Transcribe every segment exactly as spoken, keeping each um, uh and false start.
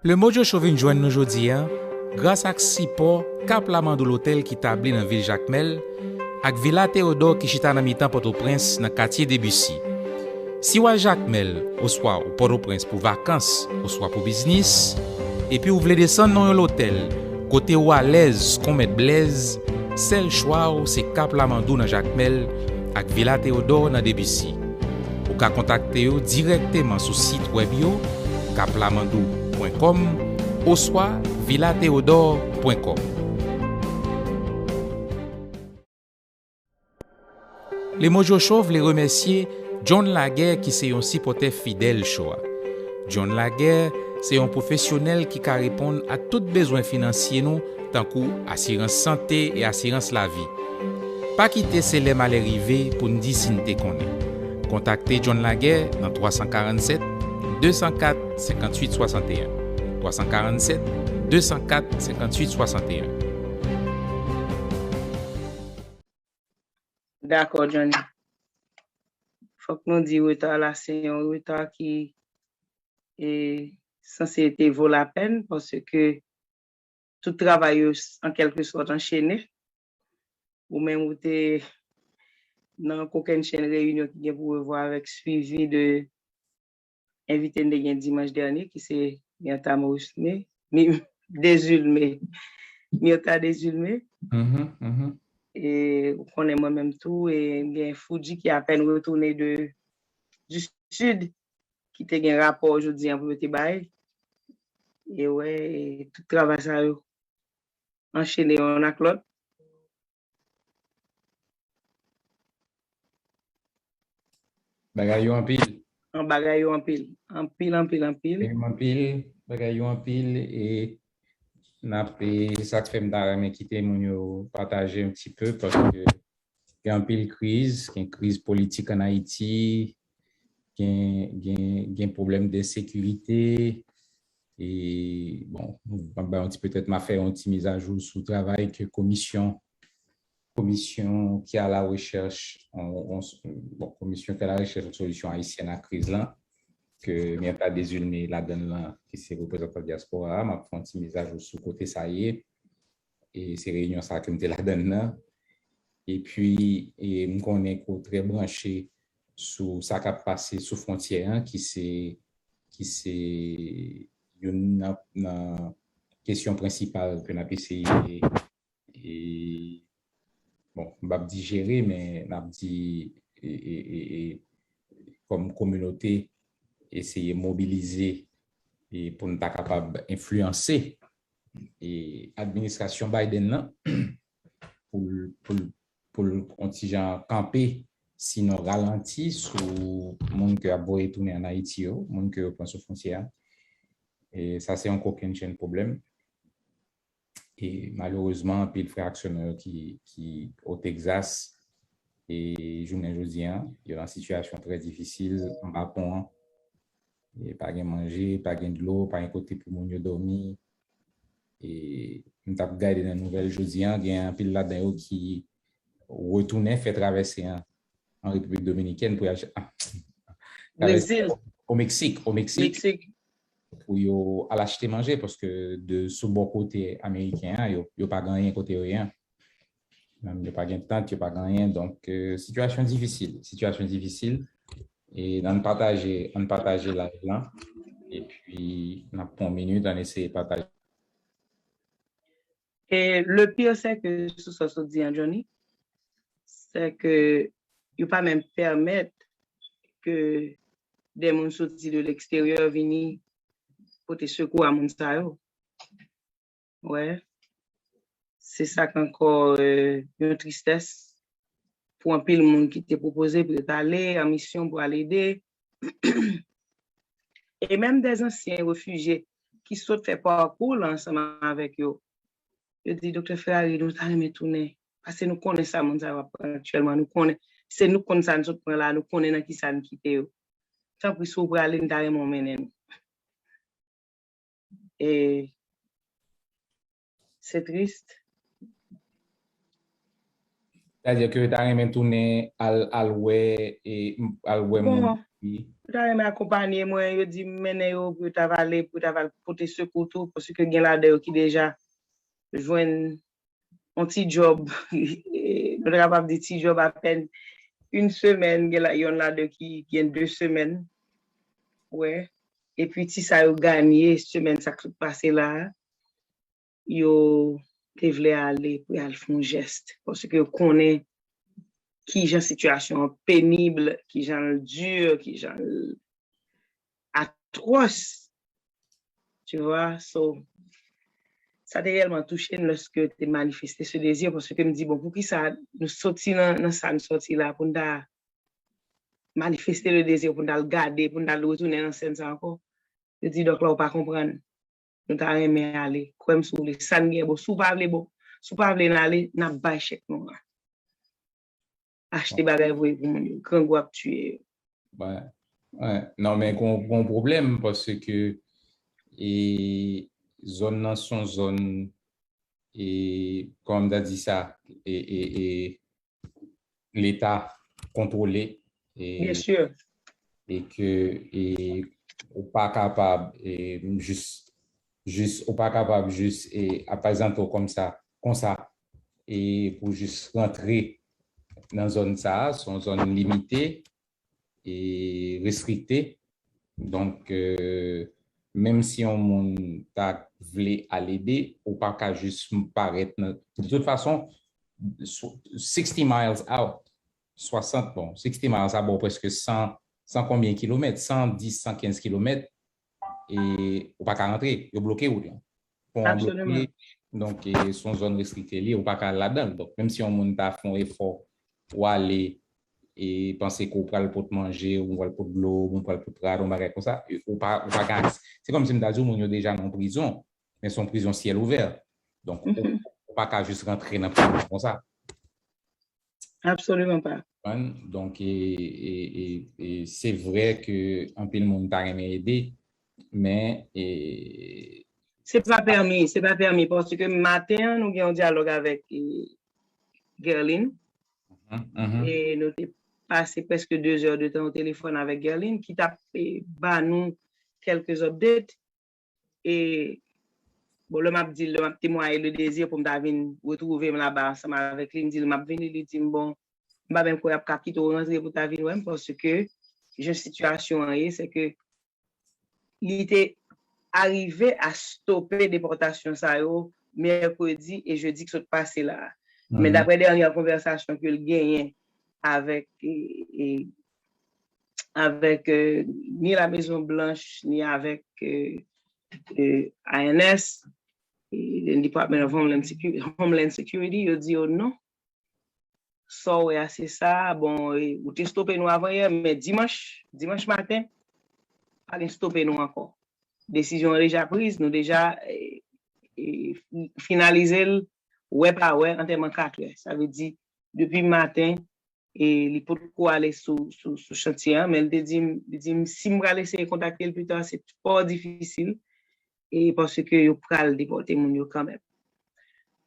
Le Mojo Show vin jwenn nou jodi a gras ak sipò Kap Lamandou Lotèl ki tabli nan vil Jakmèl ak Vila Teyodò ki chita nan mitan Pòtoprens nan katye Debisi. Si w al Jakmèl oswa ou Pòtoprens pou vakans oswa pou biznis, epi w vle desann nan yon lotèl kote w alèz kon Mèt Blèz, sèl chwa w se Kap Lamandou nan Jakmèl ak Vila Teyodò nan Debisi. Ou ka kontakte yo dirèkteman sou sit wèb yo, kap lamandou pwen kòm oswa vila teyodò pwen kòm. Le Mojo Show vle remèsye John Laguerre ki se yon sipòtè fidèl show a. John Laguerre se yon pwofesyonèl ki ka reponn a tout bezwen finansye nou, tankou asirans sante e asirans lavi. Pa kite se lè malè rive pou n di si n te konnen. Kontakte John Laguerre nan twa san karannsèt, de san kat, senkantuit swasanteyen. Twa san karannsèt, de san kat, senkantuit swasanteyen. Dakò, Johnny. Fòk nou di reta la se yon reta ki e, sanse te vo lapèn paske tout travay yo an kèlke sòt anchene. Ou menm ou te nan kokennchenn reyinyon ki gen pou wevwa avèk swivi de envite n te gen dimanch dènye ki se Myrtha Morisme, Dezilme, Myrtha Dezilme. E ou konnen mwen menm tou, e m gen Fuji ki apèn retounen de, du Sud ki te gen rapò jodi an pou yo te bay. E wè, e tout travay sa yo anchene yonn ak lòt. Bagay yo anpil. An bagay yo anpil. Anpil, anpil, anpil. Bagay yo anpil, bagay yo anpil e n ap, e sa k fè m ta renmen kite moun yo pataje yon ti pe paske gen anpil kriz, gen kriz politik an Ayiti, gen, gen, gen pwoblèm de sekirite, e bon, m ap bay yon ti petèt m ap fè yon ti mizajou sou travay ke komisyon komisyon ki a la rechèch, bon, komisyon ki a la rechèch yon solisyon ayisyèn a kriz lan, ke Myrtha Dezulmé ladann lan, ki se reprezantan dyaspora a, m ap fè yon ti mizajou sou kote sa ye, e se reyinyon sa ke m te ladann nan, epi e m konnen ke w trè branche sou sa k ap pase sou fwontyè an, ki se, ki se youn nan, nan kesyon prensipal ke n ap eseye e, bon, m p ap di jere, men n ap di e, e, e, e, kòm kominote, eseye mobilize e pou n ta kapab enfliyanse e administrasyon Biden nan pou l, pou l, pou l yon ti jan kanpe, sinon ralanti sou moun ke y ap voye tounen ann Ayiti yo, moun ke yo pran sou fwontyè a. E sa se yon kokennchenn pwoblèm. E malerezman, anpil frè ak sè nou yo ki, ki o Tegzas, e jounen jodi a, yo nan sitiyasyon trè difisil anba pon an. E pa gen manje, pa gen dlo, pa gen kote pou moun yo dòmi. E m t ap gade nan nouvèl jodi a, gen anpil ladan yo ki retounen fè travèse an, an Repiblik Dominikèn pou y al ch-, ah, travèse o Meksik, o Meksik. Meksik. Pou yo al achte manje, paske de sou bò kote ameriken an, yo, yo pa gen anyen kote yo ye an. Menm yo pa gen tant, yo pa gen anyen. Donk, e, sitiyasyon difisil, sitiyasyon difisil. E ann pataje, ann pataje live lan. Epi, n ap pran yon minit, ann eseye pataje. E le pire, c'est que, sou sa w sot di an, Johnny, c'est que yo pa menm pèmèt ke de moun soti de leksteryè vini pote sekou a moun sa yo. Wè. Se sa k ankò, e, yon tristès pou anpil moun ki te pwopoze pou yo t ale an misyon pou al ede. E menm de zansyen refijye ki sot fè pakou la ansanm avèk yo, yo di, Doktè Ferrari, nou ta renmen tounen. Paske nou konnen sa moun sa yo ap pran aktyèlman. Nou konnen, se nou k konn sa n sot pran la, nou konnen nan kisa n kite yo. Tanpri, si w prale, n ta renmen w mennen nou. E se tris. Sètadi ke yo ta renmen tounen al, al wè, e, al wè moun. Yo ta renmen akonpanye mwen, yo di m mennen yo pou yo ta va ale, pou yo ta va al pote sekou tou, paske gen ladan yo ki deja jwenn yon ti djòb, nou ta kapab di ti djòb apèn yon semèn, gen la, yon ladan ki gen de semèn. Wè. Epi ti sa yo ganye semèn sa k sot pase la a, yo te vle ale pou y al fè yon jès, paske yo konnen kijan sitiyasyon an penib, kijan l di, kijan l atwòs. Tu vois, so, sa te reyèlman touche m lòske yo te manifeste se dezi, paske m di, bon, poukisa nou soti nan, nan sa nou soti la pou n ta manifeste le dezi pou n al gade, pou n al retounen nan sèn sa ankò. Yo di, dòk la, ou pa konprann. Nou ta renmen ale. Kwè m si w vle. Sa n gen bon. Si w pa vle, bon. Si w pa vle n ale, n ap bay chèk nou an. Achte bagay voye pou moun yo. Grangou ap tiye yo. Non, men gon pwoblèm paske e, zòn nan se yon zòn e, kòman m ta di sa, e, e, e, Leta kontwole e, e ke e, ou pa kapab e, jis, jis, ou pa kapab jis e, apazanto kòmsa, konsa, e pou jis rantre nan zòn sa a, se yon zòn limite e restrikte. Donk, e, menm si yon moun ta vle al ede, ou pa ka jis parèt nan. De tout fason, sixty miles out, swasant, bon, sixty miles, sa ba w prèske san, san konbyen kilomèt, san dis, san kenz kilomèt, e ou pa ka rantre, yo bloke wout lan. Pon an bloke, donk, e, se yon zòn restrikte li, ou pa ka al ladan l. Donk, menm si yon moun ta fè yon efò, ou ale, e panse ke w pral pot manje, ou pral pot dlo, ou pral pot rad, yon bagay konsa, ou pa, ou pa gen aksè. Se kòmsi m ta di w, moun yo deja nan yon prizon, men se yon prizon syèl ouvè. Donk, ou, ou pa ka jis rantre nan prizon konsa. Absoliman pa. Donk, e, e, e, e se vre ke anpil moun ta renmen ede, men e, se pa pèmi, se pa pèmi, paske maten an, nou gen yon dyalòg avèk e, Guerline. E nou te pase prèske de zè de tan o telefòn avèk Guerline, ki t ap e, ba nou kèlke update. E, bon, lè m ap di l, lè m ap temwaye le dezi pou m ta vin retwouve m laba ansanm avèk li, m di l m ap vini, li di m, bon, m pa menm kwè y ap ka kite w rantre pou ta vin wè m, paske jan sitiyasyon an ye, se ke li te arive a stope depòtasyon sa yo mèkredi e jedi k sot pase la a. Men daprè dènyè konvèsasyon ke l genyen avèk e, e, avèk e, ni la Maison Blanche, ni avèk e, e, I N S, e, Department of Homeland Security, Homeland Security, yo di yo non. Sa w wè a se sa, bon, e, ou te stope nou avan yè, men dimanch, dimanch maten, pa gen stope nou ankò. Desizyon an deja priz, nou deja e, e, finalize l, wè pa wè, antèman kat è. Sa vle di, depi maten, e li potko ale sou, sou, sou chantye an, men li te di m, li di m, si m pral eseye kontakte l pita, se twò difisil, e paske yo pral depòte moun yo kanmenm.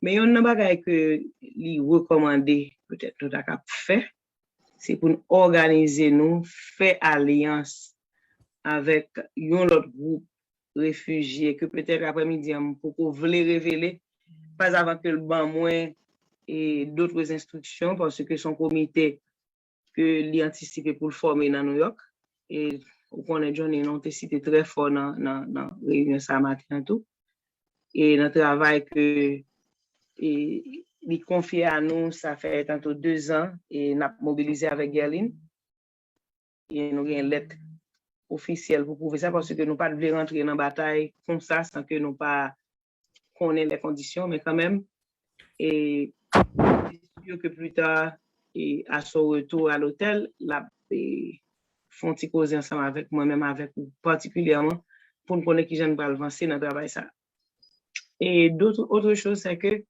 Men youn nan bagay ke li rekòmande, petèt nou ta kab fè, se pou n òganize nou, fè alyans avèk yon lòt gwoup refijye ke petèt aprèmidi an m poko vle revele, pas avan ke l ban mwen e d'autres instructions, paske se yon komite ke li antisipe pou l fòme nan Nouyòk. E ou konnen Johnny, non, te site trè fò nan, nan, nan reyinyon sa maten an tou. E nan travay ke e, li konfye a nou, sa fè tanto de zan, e n ap mobilize avèk Guerline. E nou gen lèt ofisyèl pou pwouve sa, paske nou pa t vle rantre nan batay konsa san ke nou pa konnen lè kondisyon, men kanmenm, e, se si ke pli ta, e, a son retou a lotèl, l ap e, fè yon ti koze ansanm avèk mwen, menm avèk ou patikilyèman, pou n konnen kijan n pral vanse nan travay sa. E d'autres, autre chose, c'est que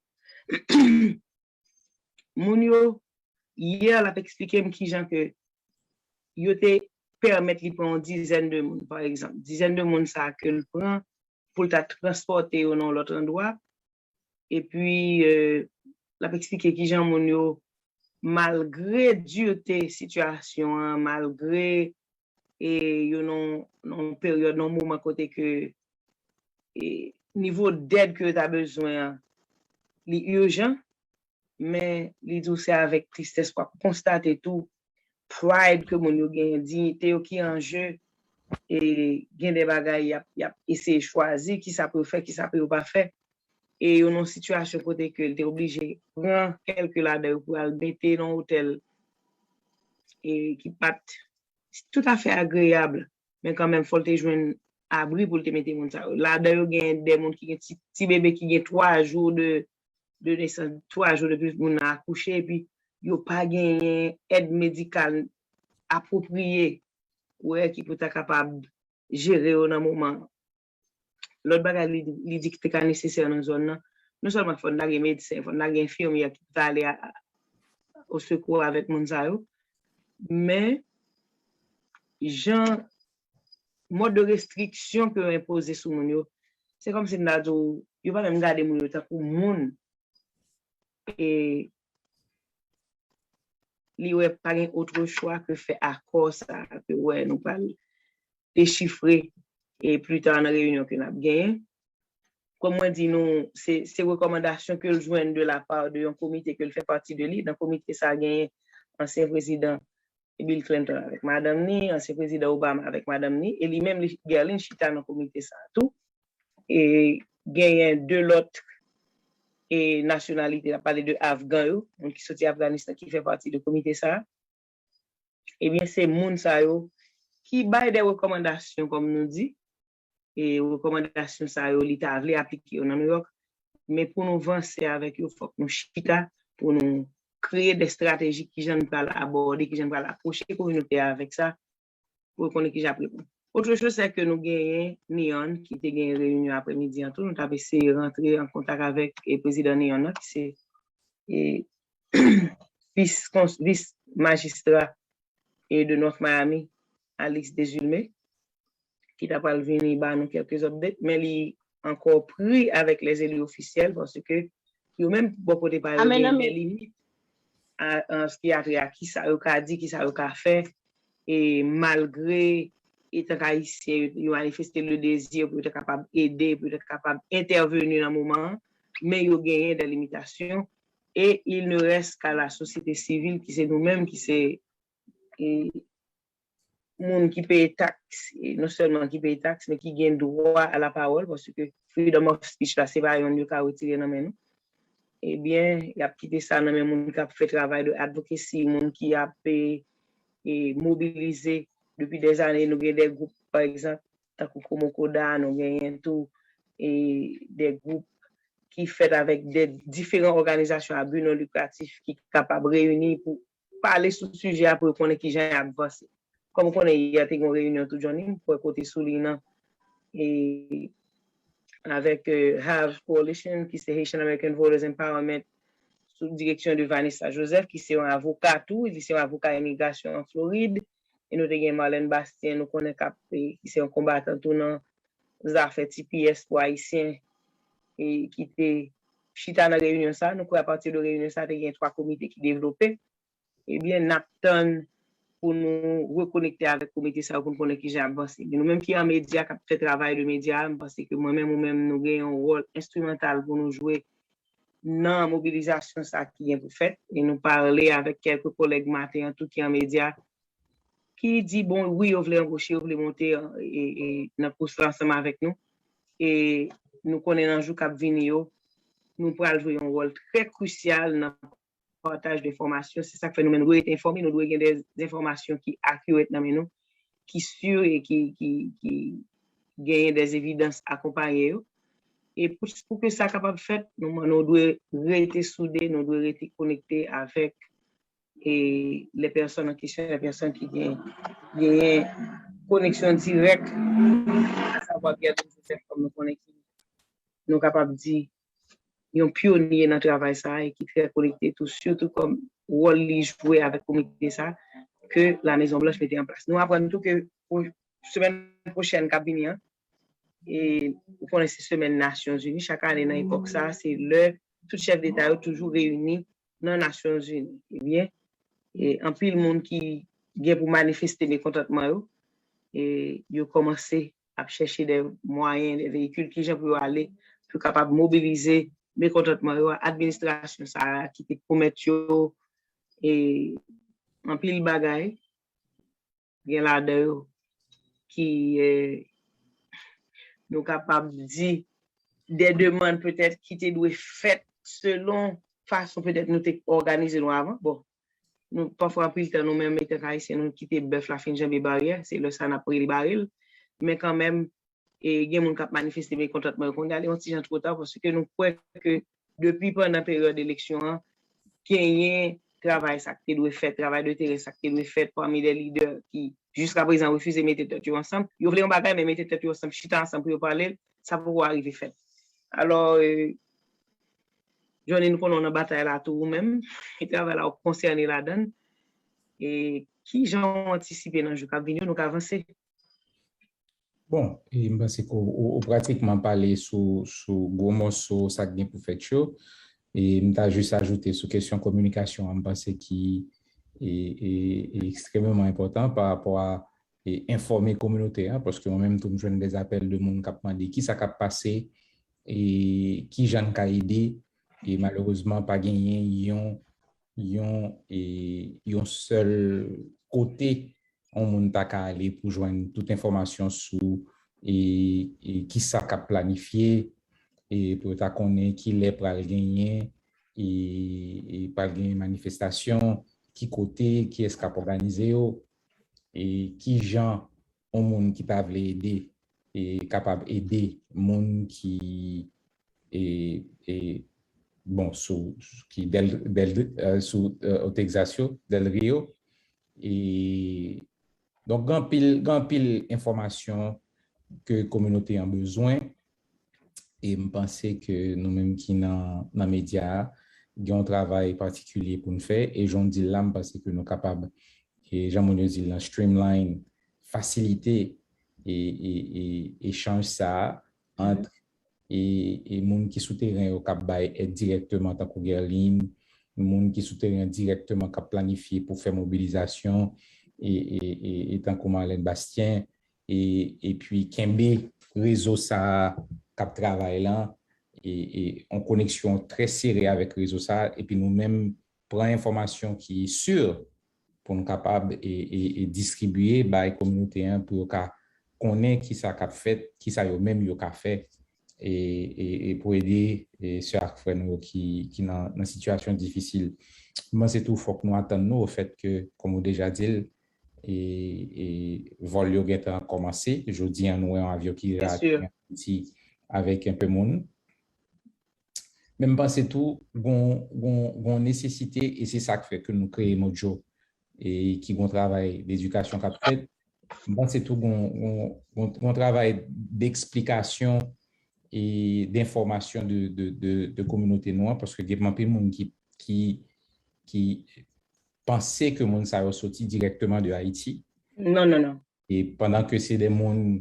moun yo, yè, l ap eksplike m kijan ke yo te pèmèt li pran yon dizèn de moun, pa egzanp. Dizèn de moun sa a ke l pran pou l ta transpòte yo nan yon lòt andwa. Epi, e, l ap eksplike kijan moun yo malgre dirte sitiyasyon an, malgre e yo nan nan peryòd, nan moman kote ke e, nivo dèd ke yo ta bezwen an, li ijan, men li di w se avèk tristès w ap konstate tou pride ke moun yo genyen, diyite yo ki an je, e gen de bagay y ap, y ap eseye chwazi, kisa pou yo fè, kisa pou yo pa fè. E yo nan sitiyasyon kote ke l te oblije pran kèlke ladan yo pou al mete nan otèl e ki pa t toutafè agreyab, men kanmenm fò l te jwenn abri pou l te mete moun sa yo. Ladan yo gen de moun ki gen ti, ti bebe ki gen twa jou de, de nesans, twa jou depi moun nan akouche, epi yo pa genyen èd medikal apwopriye, ou wè, ki pou ta kapab jere yo nan moman an. Lòt bagay li, li di ki te ka nesesè nan zòn nan, non sèlman fò n ta gen medsen, fò n ta gen enfimyè ki pou ta ale a, a, o sekou avèk moun sa yo, men jan mòd de restriksyon ke yo enpoze sou moun yo, se kòmsi m ta di w, yo pa menm gade moun yo tankou moun. E li wè pa gen otre chwa ke fè akò sa ke wè nou pral dechifre e pli ta nan reyinyon ke n ap genyen. Kòm mwen di nou, se, se rekòmandasyon ke l jwenn de la pa de yon komite ke l fè pati de li. Nan komite sa a genyen ansyen prezidan Bill Clinton avèk madanm ni, ansyen prezidan Obama avèk madanm ni, e li menm li, Guerline chita nan komite sa a tou. E genyen de lòt e nasyonalite, n ap pale de Afgan yo, moun ki soti Afganistan ki fè pati de komite sa a. Ebyen, se moun sa yo ki bay de rekòmandasyon, kòm nou di, e rekòmandasyon sa yo, li ta vle aplike yo nan Nouyòk, men pou nou vanse avèk yo, fòk nou chita, pou nou kreye de estrateji, kijan nou pral abòde, kijan nou pral apwoche kominote a avèk sa, pou yo konnen kijan ap reponn. Otre choz, se ke nou genyen Neon, ki te genyen reyinyon aprèmidi an tou, nou t ap eseye rantre an kontak avèk e prezidan Neon nan, ki se e, vis, vis majistra e de North Miami, Alex Desulme, ki ta pral vini ba nou kèlke update, men li ankò pri avèk les élus officiels, paske yo menm, bò kote pa yo, gen de limit a, an se ki a trait a kisa yo ka di, kisa yo ka fè, e malgre, etan k Ayisyen, yo, yo manifeste le désir pou yo te kapab ede, pou yo te kapab entèveni nan moman an, men yo genyen de limitasyon, e il ne reste qu'à la société civile, ki se nou menm, ki se e, moun ki peye taks, e non sèlman ki peye taks, men ki gen dwa a la pawòl, paske freedom of speech la, se pa yonn yo ka retire nan men nou. Ebyen, y ap kite sa nan men moun k ap fè travay de advocacy, moun ki ap e, e, mobilize depi dèzane. Nou gen de gwoup, pa egzanp, tankou Komokoda, nou genyen tou e, de gwoup ki fèt avèk de diferan òganizasyon a bi non likratif ki kapab reyini pou pale sou sijè a pou yo konnen kijan y ap vanse. Kòm ou konnen, yè te gen yon reyinyon tou Johnny, m kwè kote sou liy nan, e, avèk e, HAVE Coalition, ki se Haitian American Voters Empowerment, sou direksyon de Vanessa Joseph, ki se yon avoka tou, li se yon avoka imigrasyon an Florid. E nou te gen Marlène Bastien, nou konnen k ap, e, ki se yon konbatan tou nan zafè T P S pou Ayisyen, e, ki te chita nan reyinyon sa. Nou kwè apati de reyinyon sa, te gen twa komite ki devlope. Ebyen, n ap tann pou nou rekonekte avèk komite sa yo pou n konnen kijan y ap vanse. Men nou menm ki an medya, k ap fè travay de medya, m panse ke mwen menm ou menm, nou gen yon wòl enstrimantal pou nou jwe nan mobilizasyon sa ki gen pou fèt. E nou pale avèk kèlke kòlèg maten an tou ki an medya, ki di, bon, wi, yo vle anboche, yo vle monte e, e, nan kous la ansanm avèk nou. E nou konnen nan jou k ap vini yo, nou pral jwe yon wòl trè krisyal nan pataj de enfòmasyon. Se sa k fè nou menm, nou dwe rete enfòme, nou dwe gen de enfòmasyon ki accurate nan men nou, ki si e ki, ki, ki genyen de evidans akonpaye yo. E pou, pou ke sa kapab fèt, nou, nou dwe rete soude, nou dwe rete konekte avèk e, les personnes en question, les personnes ki gen, genyen koneksyon dirèk, asavwa Guerline Joseph, kòm nou konnen ki, nou kapab di, yon pyonye nan travay sa a e ki trè konekte tou, sitou kòm wòl li jwe avèk komite sa a ke La Mezon Blanch mete an plas. Nou aprann tou ke pou semèn pwochèn k ap vini an, e ou konnen se semèn Nasyonzini, chak ane nan epòk sa a, se lè tout chèf deta yo toujou reyini nan Nasyonzini. Ebyen, e anpil moun ki gen pou manifeste mekontantman yo, e yo kòmanse ap chèche de mwayen, de veyikil, ki jan pou yo ale, pou yo kapab mobilize mekontantman yo a administrasyon sa a ki te pwomèt yo e anpil bagay. Gen ladan yo ki, eh, nou kapab di, de demann petèt ki te dwe fèt selon fason petèt nou te òganize nou avan. Bon, nou pafwa anpil tan nou menm etan Ayisyen nou kite bèf la fin janbe baryè, se lè sa n ap rele bare l. Men kanmenm, e gen moun k ap manifeste mekontantman yo kounye a, li yon ti jan twò ta paske nou kwè ke depi pandan peryòd eleksyon an, genyen travay sa k te dwe fèt, travay de teren sa k te dwe fèt pami de lidè ki jiska prezan refize mete tèt yo ansanm. Yo vle yon bagay, men mete tèt yo ansanm, chita ansanm pou yo pale l, sa poko arive fèt. Alò, e, Johnny, nou konnen w nan batay la tou ou menm, e travay la w konsène ladan l. E ki jan w antisipe nan jou k ap vini yo, nou ka vanse? Bon, e m panse ke ou, ou pratikman pale sou, sou gwo mòso sa k gen pou fèt yo. E m ta jis ajoute sou kesyon kominikasyon an, m panse ki e, e, e ekstrèmeman enpòtan pa rapò a e, enfòme kominote a, paske mwen menm tou m jwenn de apèl de moun k ap mande kisa k ap pase, e ki jan n ka ede, e malerezman pa genyen yon, yon, e, yon sèl kote yon moun ta ka ale pou jwenn tout enfòmasyon sou e, e kisa k ap planifye, e pou yo ta konnen ki lè pral genyen, e, e pral genyen manifestasyon, ki kote, kiyès k ap òganize yo, e ki jan yon moun ki ta vle ede e kapab ede moun ki e, e bon sou ki del, del, sou o Texas yo, Del Rio. E donk gen anpil, gen anpil enfòmasyon ke kominote an bezwen. E m panse ke nou menm ki nan, nan medya a, gen yon travay patikilye pou n fè. E jan w di l la, m panse ke nou kapab, e jan moun yo di l lan, streamline, fasilite e, e, e echanj sa a ant e, e moun ki sou teren yo k ap bay èd dirèkteman, tankou Guerline, moun ki sou teren dirèkteman k ap planifye pou fè mobilizasyon, e, e, e, e tankou Marlène Bastien, e, epi kenbe rezo sa a k ap travay lan, e, e, yon koneksyon trè sere avèk rezo sa a, epi nou menm pran enfòmasyon ki si pou n kapab e, e, e distribiye bay kominote an pou yo ka konnen kisa k ap fèt, kisa yo menm yo ka fè e, e, e pou ede e, sè ak frè nou yo ki, ki nan, nan sitiyasyon difisil. M panse tou fòk nou atann nou ofèt ke, kòm ou deja di l, e, e vòl yo gentan kòmanse. Jodi a, nou wè yon avyon ki ateri an Ayiti avèk enpe moun. Men m panse tou, gon, gon, gon nesesite, e se sa k fè ke nou kreye Mojo, e ki gon travay ledikasyon k ap fèt. M panse tou, gon, gon, gon, gon travay deksplikasyon e denfòmasyon de, de, de, de kominote nou an, paske gen anpil moun ki, ki, ki panse ke moun sa yo soti dirèkteman de Ayiti. Non, non, non. E pandan ke se de moun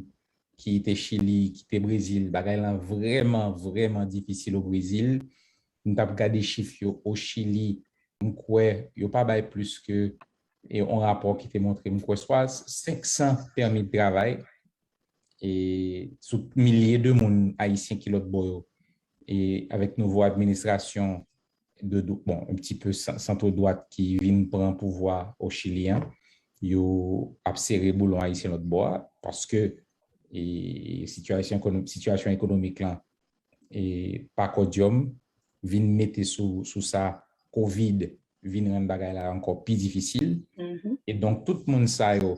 ki te Chili, ki te Brezil, bagay lan vrèman, vrèman difisil o Brezil. M t ap gade chif yo o Chili, m kwè yo pa bay plis ke, e yon rapò ki te montre, m kwè swa senk san pèmi de travay e sou milye de moun ayisyen ki lòt bò yo. E avèk nouvo administrasyon de, bon, un petit peu centre droite ki vin pran pouvwa o Chili an, yo ap sere boulon ayisyen lòt bò a, paske e, sitiyasyon ekono-, sitiyasyon ekonomik lan e, pa kòdyòm, vin mete sou, sou sa, kovid vin rann bagay la ankò pi difisil. E donk, tout moun sa yo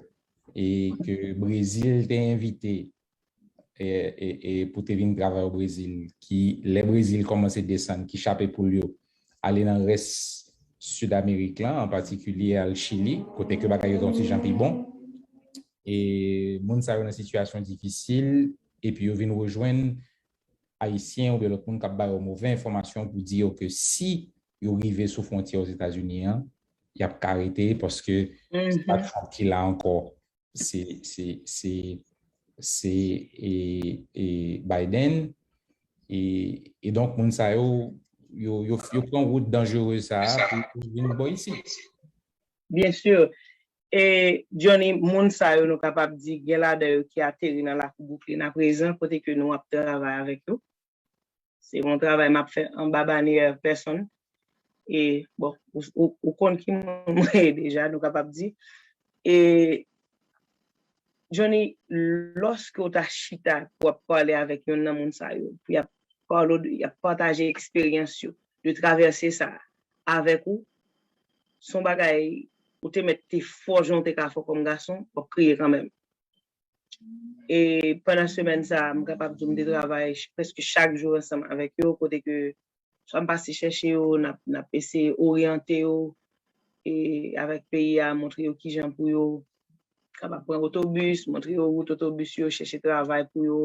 e, ke Brezil te envite e, e, e pou te vin travay o Brezil, ki lè Brezil kòmanse desann, ki chape poul yo, ale nan rès Sid Amerik lan, an patikilye al Chili, kote ke bagay yo te yon ti jan pi bon. E moun sa yo nan sitiyasyon difisil, epi yo vin rejwenn Ayisyen oubyen lòt moun k ap ba yo move enfòmasyon pou di yo ke si yo rive sou fwontyè Ozetazini an, y ap ka rete paske se pa Trump ki la ankò. Se, se, se, se e, e Biden. E, e donk, moun sa yo, yo, yo, yo pran wout danjere sa a pou, pou vin bò isit. Byen si. E Johnny, moun sa yo nou kapab di gen ladan yo ki ateri nan lakou Brooklyn aprezan, kote ke nou ap travay avèk yo. Se yon travay m ap fè anba banyè pèsonn. E bon, ou, ou, ou konn ki moun mwen ye deja, nou kapab di. E Johnny, lòske w ta chita pou w ap pale avèk youn nan moun sa yo, pou y ap pale, y ap pataje eksperyans yo, de travèse sa avèk ou, se yon bagay ou te mèt te fò jan w te ka fò kòm gason, w ap kriye kanmenm. E pandan semèn sa a, m kapab di w m te travay ch- prèske chak jou ansanm avèk yo, kote ke swa m pase chèche yo, n ap, n ap eseye oryante yo e avèk peyi a, montre yo kijan pou yo kapab pran otobis, montre yo wout otobis yo, chèche travay pou yo.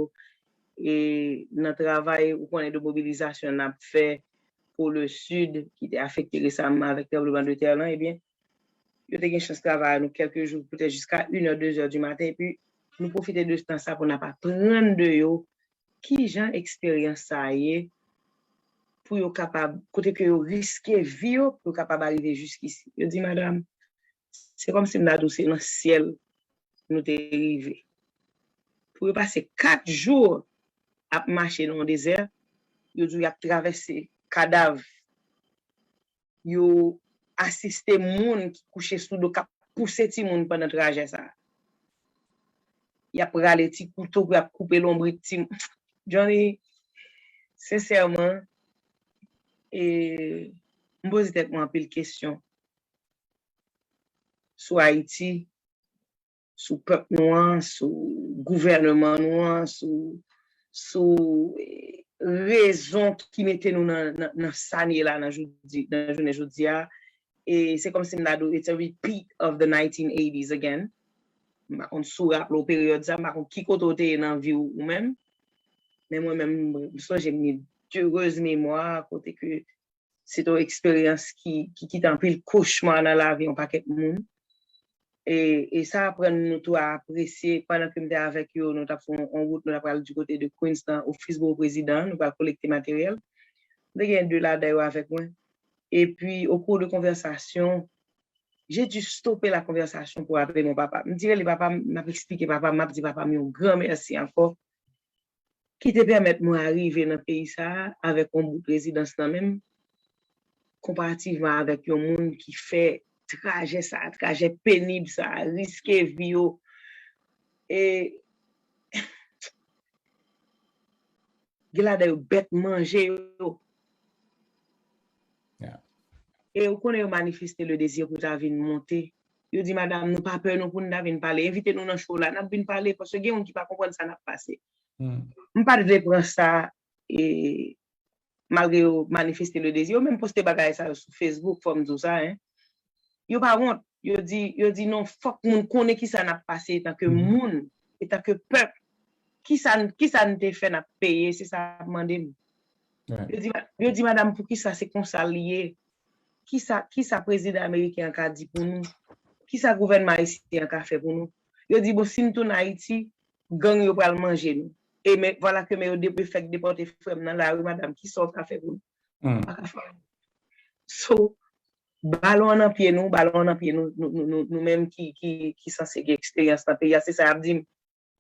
E nan travay, ou konnen, de mobilizasyon n ap fè pou le Sud, ki te afekte resaman avèk tranbleman de tè lan, ebyen, yo te gen chans travay ak nou kèlke jou, petèt jiska inè, dezè di maten, epi nou pwofite de tan sa pou n ap aprann de yo kijan eksperyans sa a ye, pou yo kapab, kote ke yo riske vi yo, pou yo kapab arive jiskisi. Yo di, madanm, se kòmsi m ta di w se nan syèl nou te rive. Pou yo pase kat jou ap mache nan yon dezè, yo di w y ap travèse kadav, yo asiste moun ki kouche sou do k ap pouse timoun pandan trajè sa a. Y ap rale ti kouto pou y ap koupe lonbrit timoun. Johnny, sensèman, e, m poze tèt mwen anpil kesyon sou Ayiti, sou pèp nou an, sou gouvèneman nou an, sou, sou eh, rezon ki mete nou nan, nan, nan sa n ye la nan, jodi, nan jounen jodi a. E se kòmsi m ta di w, it's a repeat of the nineteen eighties again. M pa konn si w raple w peryòd sa, m pa konn ki kote w te ye nan vi w ou menm. Men mwen menm, m sonje m gen derez memwa kote ke se te yon eksperyans ki, ki kite anpil kochma nan lavi yon pakèt moun. E, e sa aprann nou tou a apresye, pandan ke m te avèk yo, nou t ap fè yon, yon wout, nou t ap pral di kote de Queens nan ofis biwo prezidan, nou pral kolekte materyèl. M te gen de ladan yo avèk mwen. Epi, au cours de conversation, j'ai dû stopper la conversation pour appeler mon papa. M di rele papa m, m ap eksplike papa m, m ap di papa m yon gran mèsi ankò ki te pèmèt mwen arive nan peyi sa a avèk yon bout rezidans nan men m, konparativman avèk yon moun ki fè trajè sa a, trajè penib sa a, riske vi yo. E gen ladan yo bèt manje yo. E ou konnen yo manifeste le désir pou ta vin monte. Yo di, madanm, nou pa pè nou pou n ta vin pale. Envite nou nan show la, n ap vin pale, paske gen moun ki pa konprann sa n ap pase. M pa t vle pran sa, e, malgre yo manifeste le désir, yo menm poste bagay sa yo sou Facebook, fò m di w sa, en. Yo pa wont, yo di, yo di non, fòk moun konnen kisa n ap pase etanke moun, etanke pèp. Kisa, kisa n te fè n ap peye, se sa y ap mande m. Yo di, yo di, madanm, poukisa se konsa l ye? Kisa, kisa prezidan ameriken an ka di pou nou? Kisa gouvènman ayisyen an ka fè pou nou? Yo di, bon, si n tounen Ayiti, gang yo pral manje nou. E men, vwala ke men yo de, fèk depòte frè m nan lari, madanm, kisa w ka fè pou nou? Pa ka fè anyen. So, balon an nan pye nou, balon an nan pye nou, nou, nou, nou, nou menm ki, ki, ki sanse gen eksperyans nan peyi a, se sa y ap di m.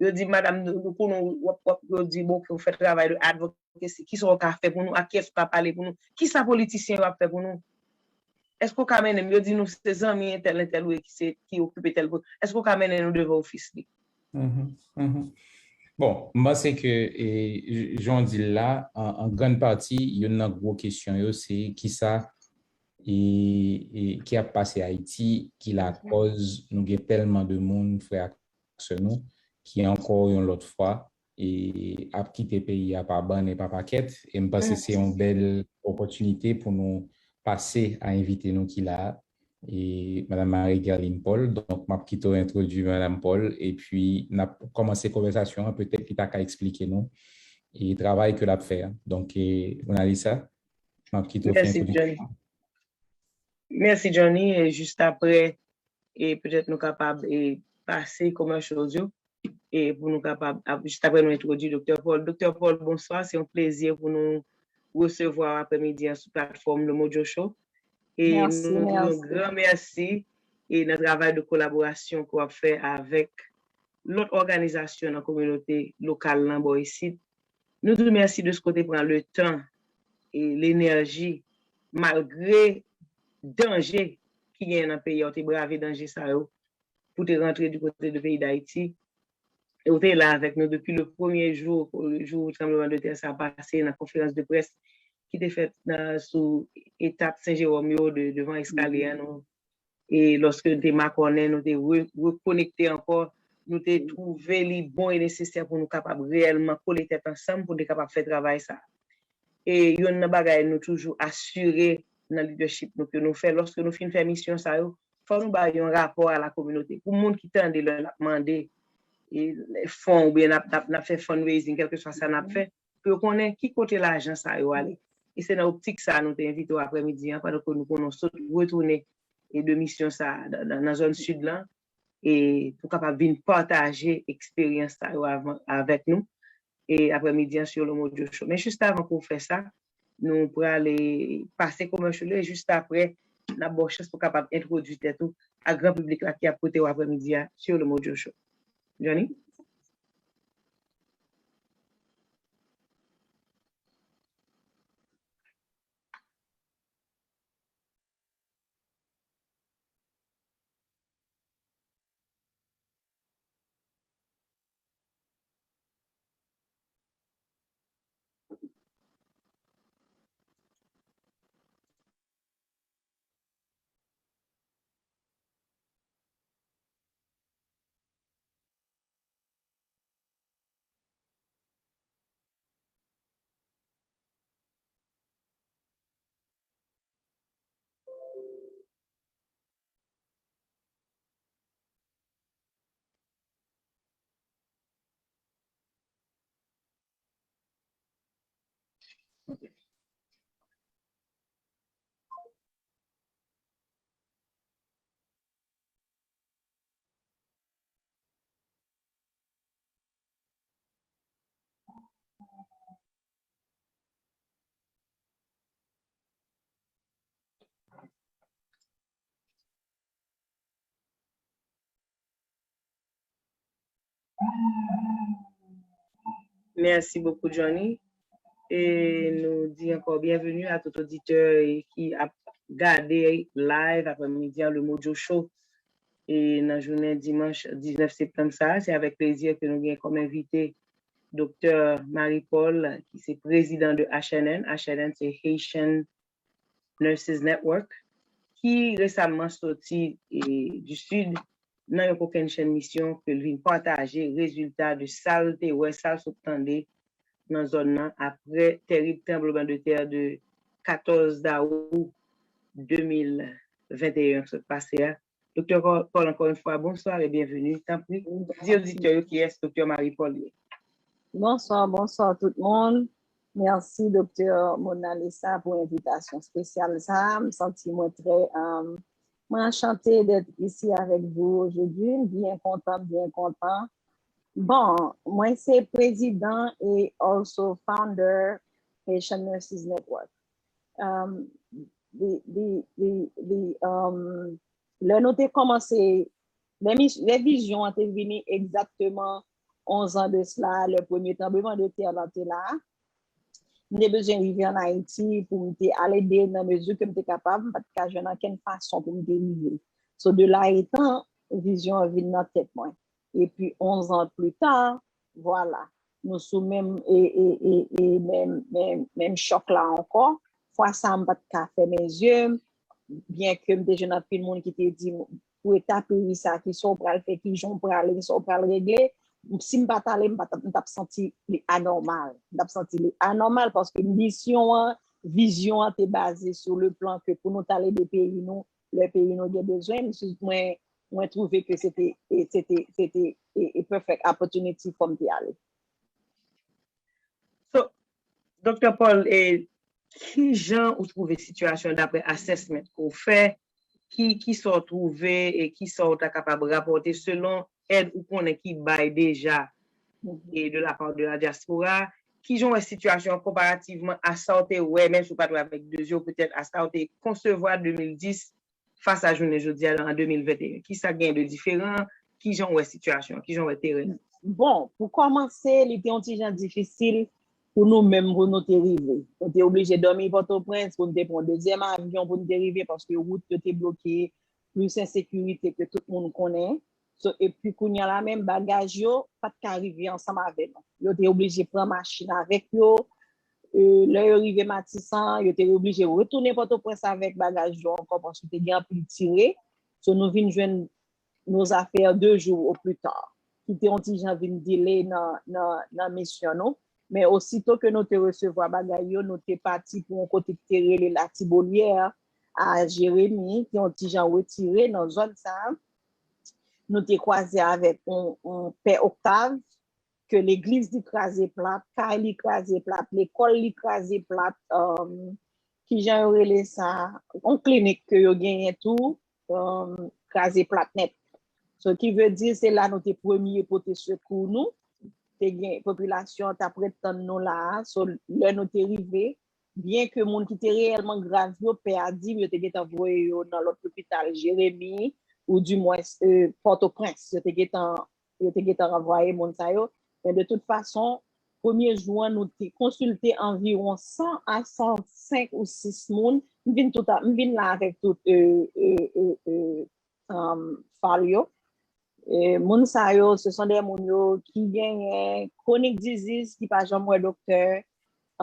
Yo di, madanm, nou, nou konnen w ap, w ap, yo di, bon, ke w fè travay de advocacy, kisa w ka fè pou nou, ak kiyès w ka pale pou nou, kisa politisyen yo ap fè pou nou? Èske w ka mennen m? Yo di nou se zanmi entèl, entèl ou ye ki se, ki okipe tèl kote. Èske w ka mennen nou devan ofis li? Bon, m panse ke, e, j- jan w di l la, an, an grann pati, youn nan gwo kesyon yo, se kisa e, e ki ap pase Ayiti, ki lakòz nou gen tèlman de moun, frè ak sè nou, ki ankò yon lòt fwa e ap kite peyi a pa bann e pa pakèt. E m panse se yon bèl opòtinite pou nou pase a envite nou ki la a, e Madanm Marie Guerline Paul. Donk, m ap kite w entwodui Madanm Paul, epi n ap kòmanse konvèsasyon an. Petèt li ta ka eksplike nou e travay ke l ap fè a. Donk, e, Monalisa, m ap kite w fè entwodiksyon an. Mèsi, Johnny. E jis apre, e petèt nou kapab e pase commercials yo. E pou nou kapab, ap- jis apre nou entwodui Doktè Paul. Doktè Paul, bonswa. Se yon plezi pou nou resevwa w aprèmidi an sou platfòm Le Mojo Show. E nou di yon gran mèsi e nan travay de kolaborasyon ke w ap fè avèk lòt òganizasyon nan kominote lokal lan bò isit. Nou di w mèsi de se ke w te pran letan e lenèji, malgre danje ki genyen nan peyi a, w te brave danje sa yo pou te rantre di kote de peyi Dayiti. E w te la avèk nou depi le premye jou, jou tranblemanntè sa a pase, nan konferans de près ki te fèt nan, sou etap Sen Jewòm yo, de, devan eskalye a, nou, e lòske nou te makònen, nou te re-, rekonekte ankò, nou te twouve li bon e nesesè pou nou kapab reyèlman kole tèt ansanm pou nou te kapab fè travay sa a. E youn nan bagay nou toujou asire nan leadership nou ke nou fè, lòske nou fin fè misyon sa yo, fò nou bay yon rapò a la kominote. Pou moun ki tande lè n ap mande e, fon oubyen n ap, n ap, n ap fè fundraising, kèlkeswa sa n ap fè, pou yo konnen ki kote lajan sa yo ale. E se nan optik sa a nou te envite w aprèmidi an, pandan ke nou konnen w sot retounen e de misyon sa a nan, nan, nan zòn sid lan, e pou kapab vin pataje eksperyans sa yo avan, avèk nou, e aprèmidi an sou Le Mojo Show. Men jis avan ke w fè sa, nou prale pase commercial e jis apre, n ap ba w chans pou w kapab entwodui tèt ou a gran piblik la ki ap koute w aprèmidi a sou Le Mojo Show. Johnny? Mèsi bokou, Johnny. E nou di ankò byenveni a tout oditè ki ap gade live aprèmidi a Le Mojo Show. E nan jounen dimanch diznèf septanm sa a, se avèk plezi ke nou gen kòm envite Doktè Marie Paul, ki se prezidan de H N N. H N N se Haitian Nurses Network, ki resaman soti e, du Sud nan yon kokennchenn misyon ke l vin pataje rezilta de sa l te wè, sa l sot tande nan zòn nan apre tèrib tranblemanntè de katòz dawou de mil venteyen k sot pase a. Doktè Paul, ankò yon fwa, bonswa e byenveni. Tanpri, di oditè yo kiyès Doktè Marie Paul ye. Bonswa, bonswa tout moun. Mèsi, Doktè Monalisa, pou envitasyon espesyal sa a. M santi mwen trè, um, mwen anchante d'être ici avec vous aujourd'hui. M byen kontan, byen kontan. Bon, mwen se prezidan e also founder Haitian Nurses Network. Um, the, the, the, the, um, lè nou te kòmanse, lè, mis- lè vizyon an te vini egzakteman onz an de sila, lè premye tranblemanntè la te la, m te bezwen rive ann Ayiti pou m te al ede nan mezi ke m te kapab, m pa t ka jwenn ankenn fason pou m te rive. So, de la etan, vizyon an vin nan tèt mwen. Epi, onz an pli ta, vwala, nou sou menm, e, e, e, e menm, menm, menm chòk la ankò. Fwa sa a, m pa t ka fèmen zye m, byen ke m te jwenn anpil moun ki te di m, pou eta peyi sa, kisa w pral fè, kijan w prale, kisa w pral regle. Si m pa t ale, m pa t ap, m t ap santi li anòmal. M t ap santi li anòmal paske misyon an, vizyon an te baze sou le plan ke pou nou t al ede peyi nou, lè peyi nou gen bezwen. M si- mwen, mwen twouve ke se te, e, se te, se te e, e perfect opportunity pou m te ale. So, Doktè Paul, e, kijan ou twouve sitiyasyon dapre assessment ke w fè? Ki, kisa w twouve e kisa w ta kapab rapòte selon èd ou konnen ki bay deja e de la part de la diaspora kijan w wè sitiyasyon an konparativman a sa w te wè, menm si w pa t wè avèk de zye w, petèt a sa w te konsevwa de mil dis fas a jounen jodi a an de mil venteyen? Kisa k genyen de diferan? Kijan w wè sitiyasyon an? Kijan w wè teren an? Bon, pou kòmanse, li te yon ti jan difisil pou nou menm pou nou te rive. Nou te oblije dòmi Pòtoprens pou nou te pran dezyèm avyon pou nou te rive paske wout yo te bloke, plis ensekirite ke tout moun konnen. So, epi kounye a la menm, bagaj yo pa t ka rive ansanm avè nou. Yo te oblije pran machin avèk yo. E, lè yo rive Matisan, yo te oblije retounen Pòtoprens avèk bagaj yo ankò paske te gen anpil tire. So, nou vin jwenn nos affaires deux jours au plus tard, ki te yon ti jan vin delay nan, nan, nan misyon nou. Men osito ke nou te resevwa bagay yo, nou te pati pou yon kote ki te rele Latibolière a Jeremi, ki yon ti jan retire nan zòn sa a. Nou te kwaze avèk yon, yon pè Oktav, ke legliz li kraze plat, kay li kraze plat, lekòl li kraze plat, um, kijan yo rele sa, yon klinik ke yo genyen tou, um, kraze plat nèt. So, ki vle di, se la nou te premye pote sekou nou. Te gen, popilasyon an t ap ret tann nou la a. So, lè nou te rive, byen ke moun ki te reyèlman grav yo, pè a di m, yo te gentan voye yo nan lòt lopital, Jeremi, ou dimwens, euh, Pòtoprens. Yo te gentan, yo te gentan ranvwaye moun sa yo. Men de tout fason, premye jou an, nou te konsilte anviwon san a san senk ou sis moun. M vin tout a, m vin la avèk tout, euh, euh, euh, euh, um, file yo. E moun sa yo, se son de moun yo ki genyen chronic disease, ki pa janm wè doktè.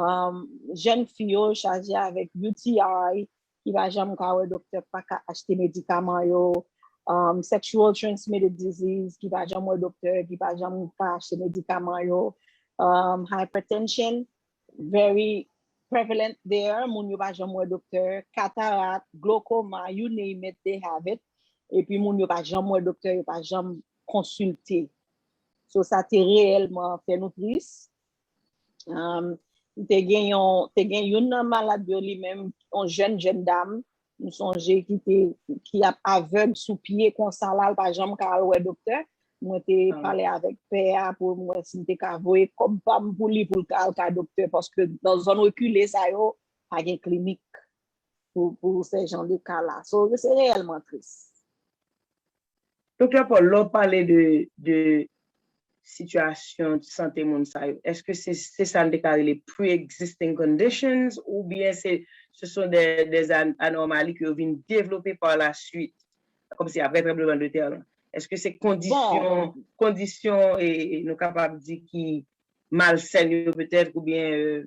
Um, jèn fi yo chaje avèk U T I, ki pa janm ka wè doktè, pa ka achte medikaman yo. Um, sexual transmitted disease, ki pa janm wè doktè, ki pa janm ka achte medikaman yo. Um, hypertension, very prevalent there. Moun yo pa janm wè doktè. Katarat, glaucoma, you name it, they have it. Epi moun yo pa janm wè doktè, yo pa janm konsilte. So, sa te reyèlman fè nou tris. Um, te gen yon, te gen youn nan malad yo li menm, yon jèn, jèn dam, m sonje ki te, ki ap avèg sou pye konsa la, l pa janm ka al wè doktè. Mwen te pale avèk pè a pou m wè si m te ka voye kòb pa m pou li, pou l ka al ka doktè, paske nan zòn rekile sa yo, pa gen klinik pou, pou se jan de ka la. So, se reyèlman tris. Doktè Paul, lè w pale de, de sitiyasyon sante moun sa yo, èske se, se sa n te ka rele pre-existing conditions, oubyen se, ce sont des, des an-, anomali ke yo vin devlope par la suite, kòmsi apre tranblemann de tè lan? Èske se kondisyon, kondisyon, e, e nou kapab di ki malsèn yo petèt, oubyen, euh,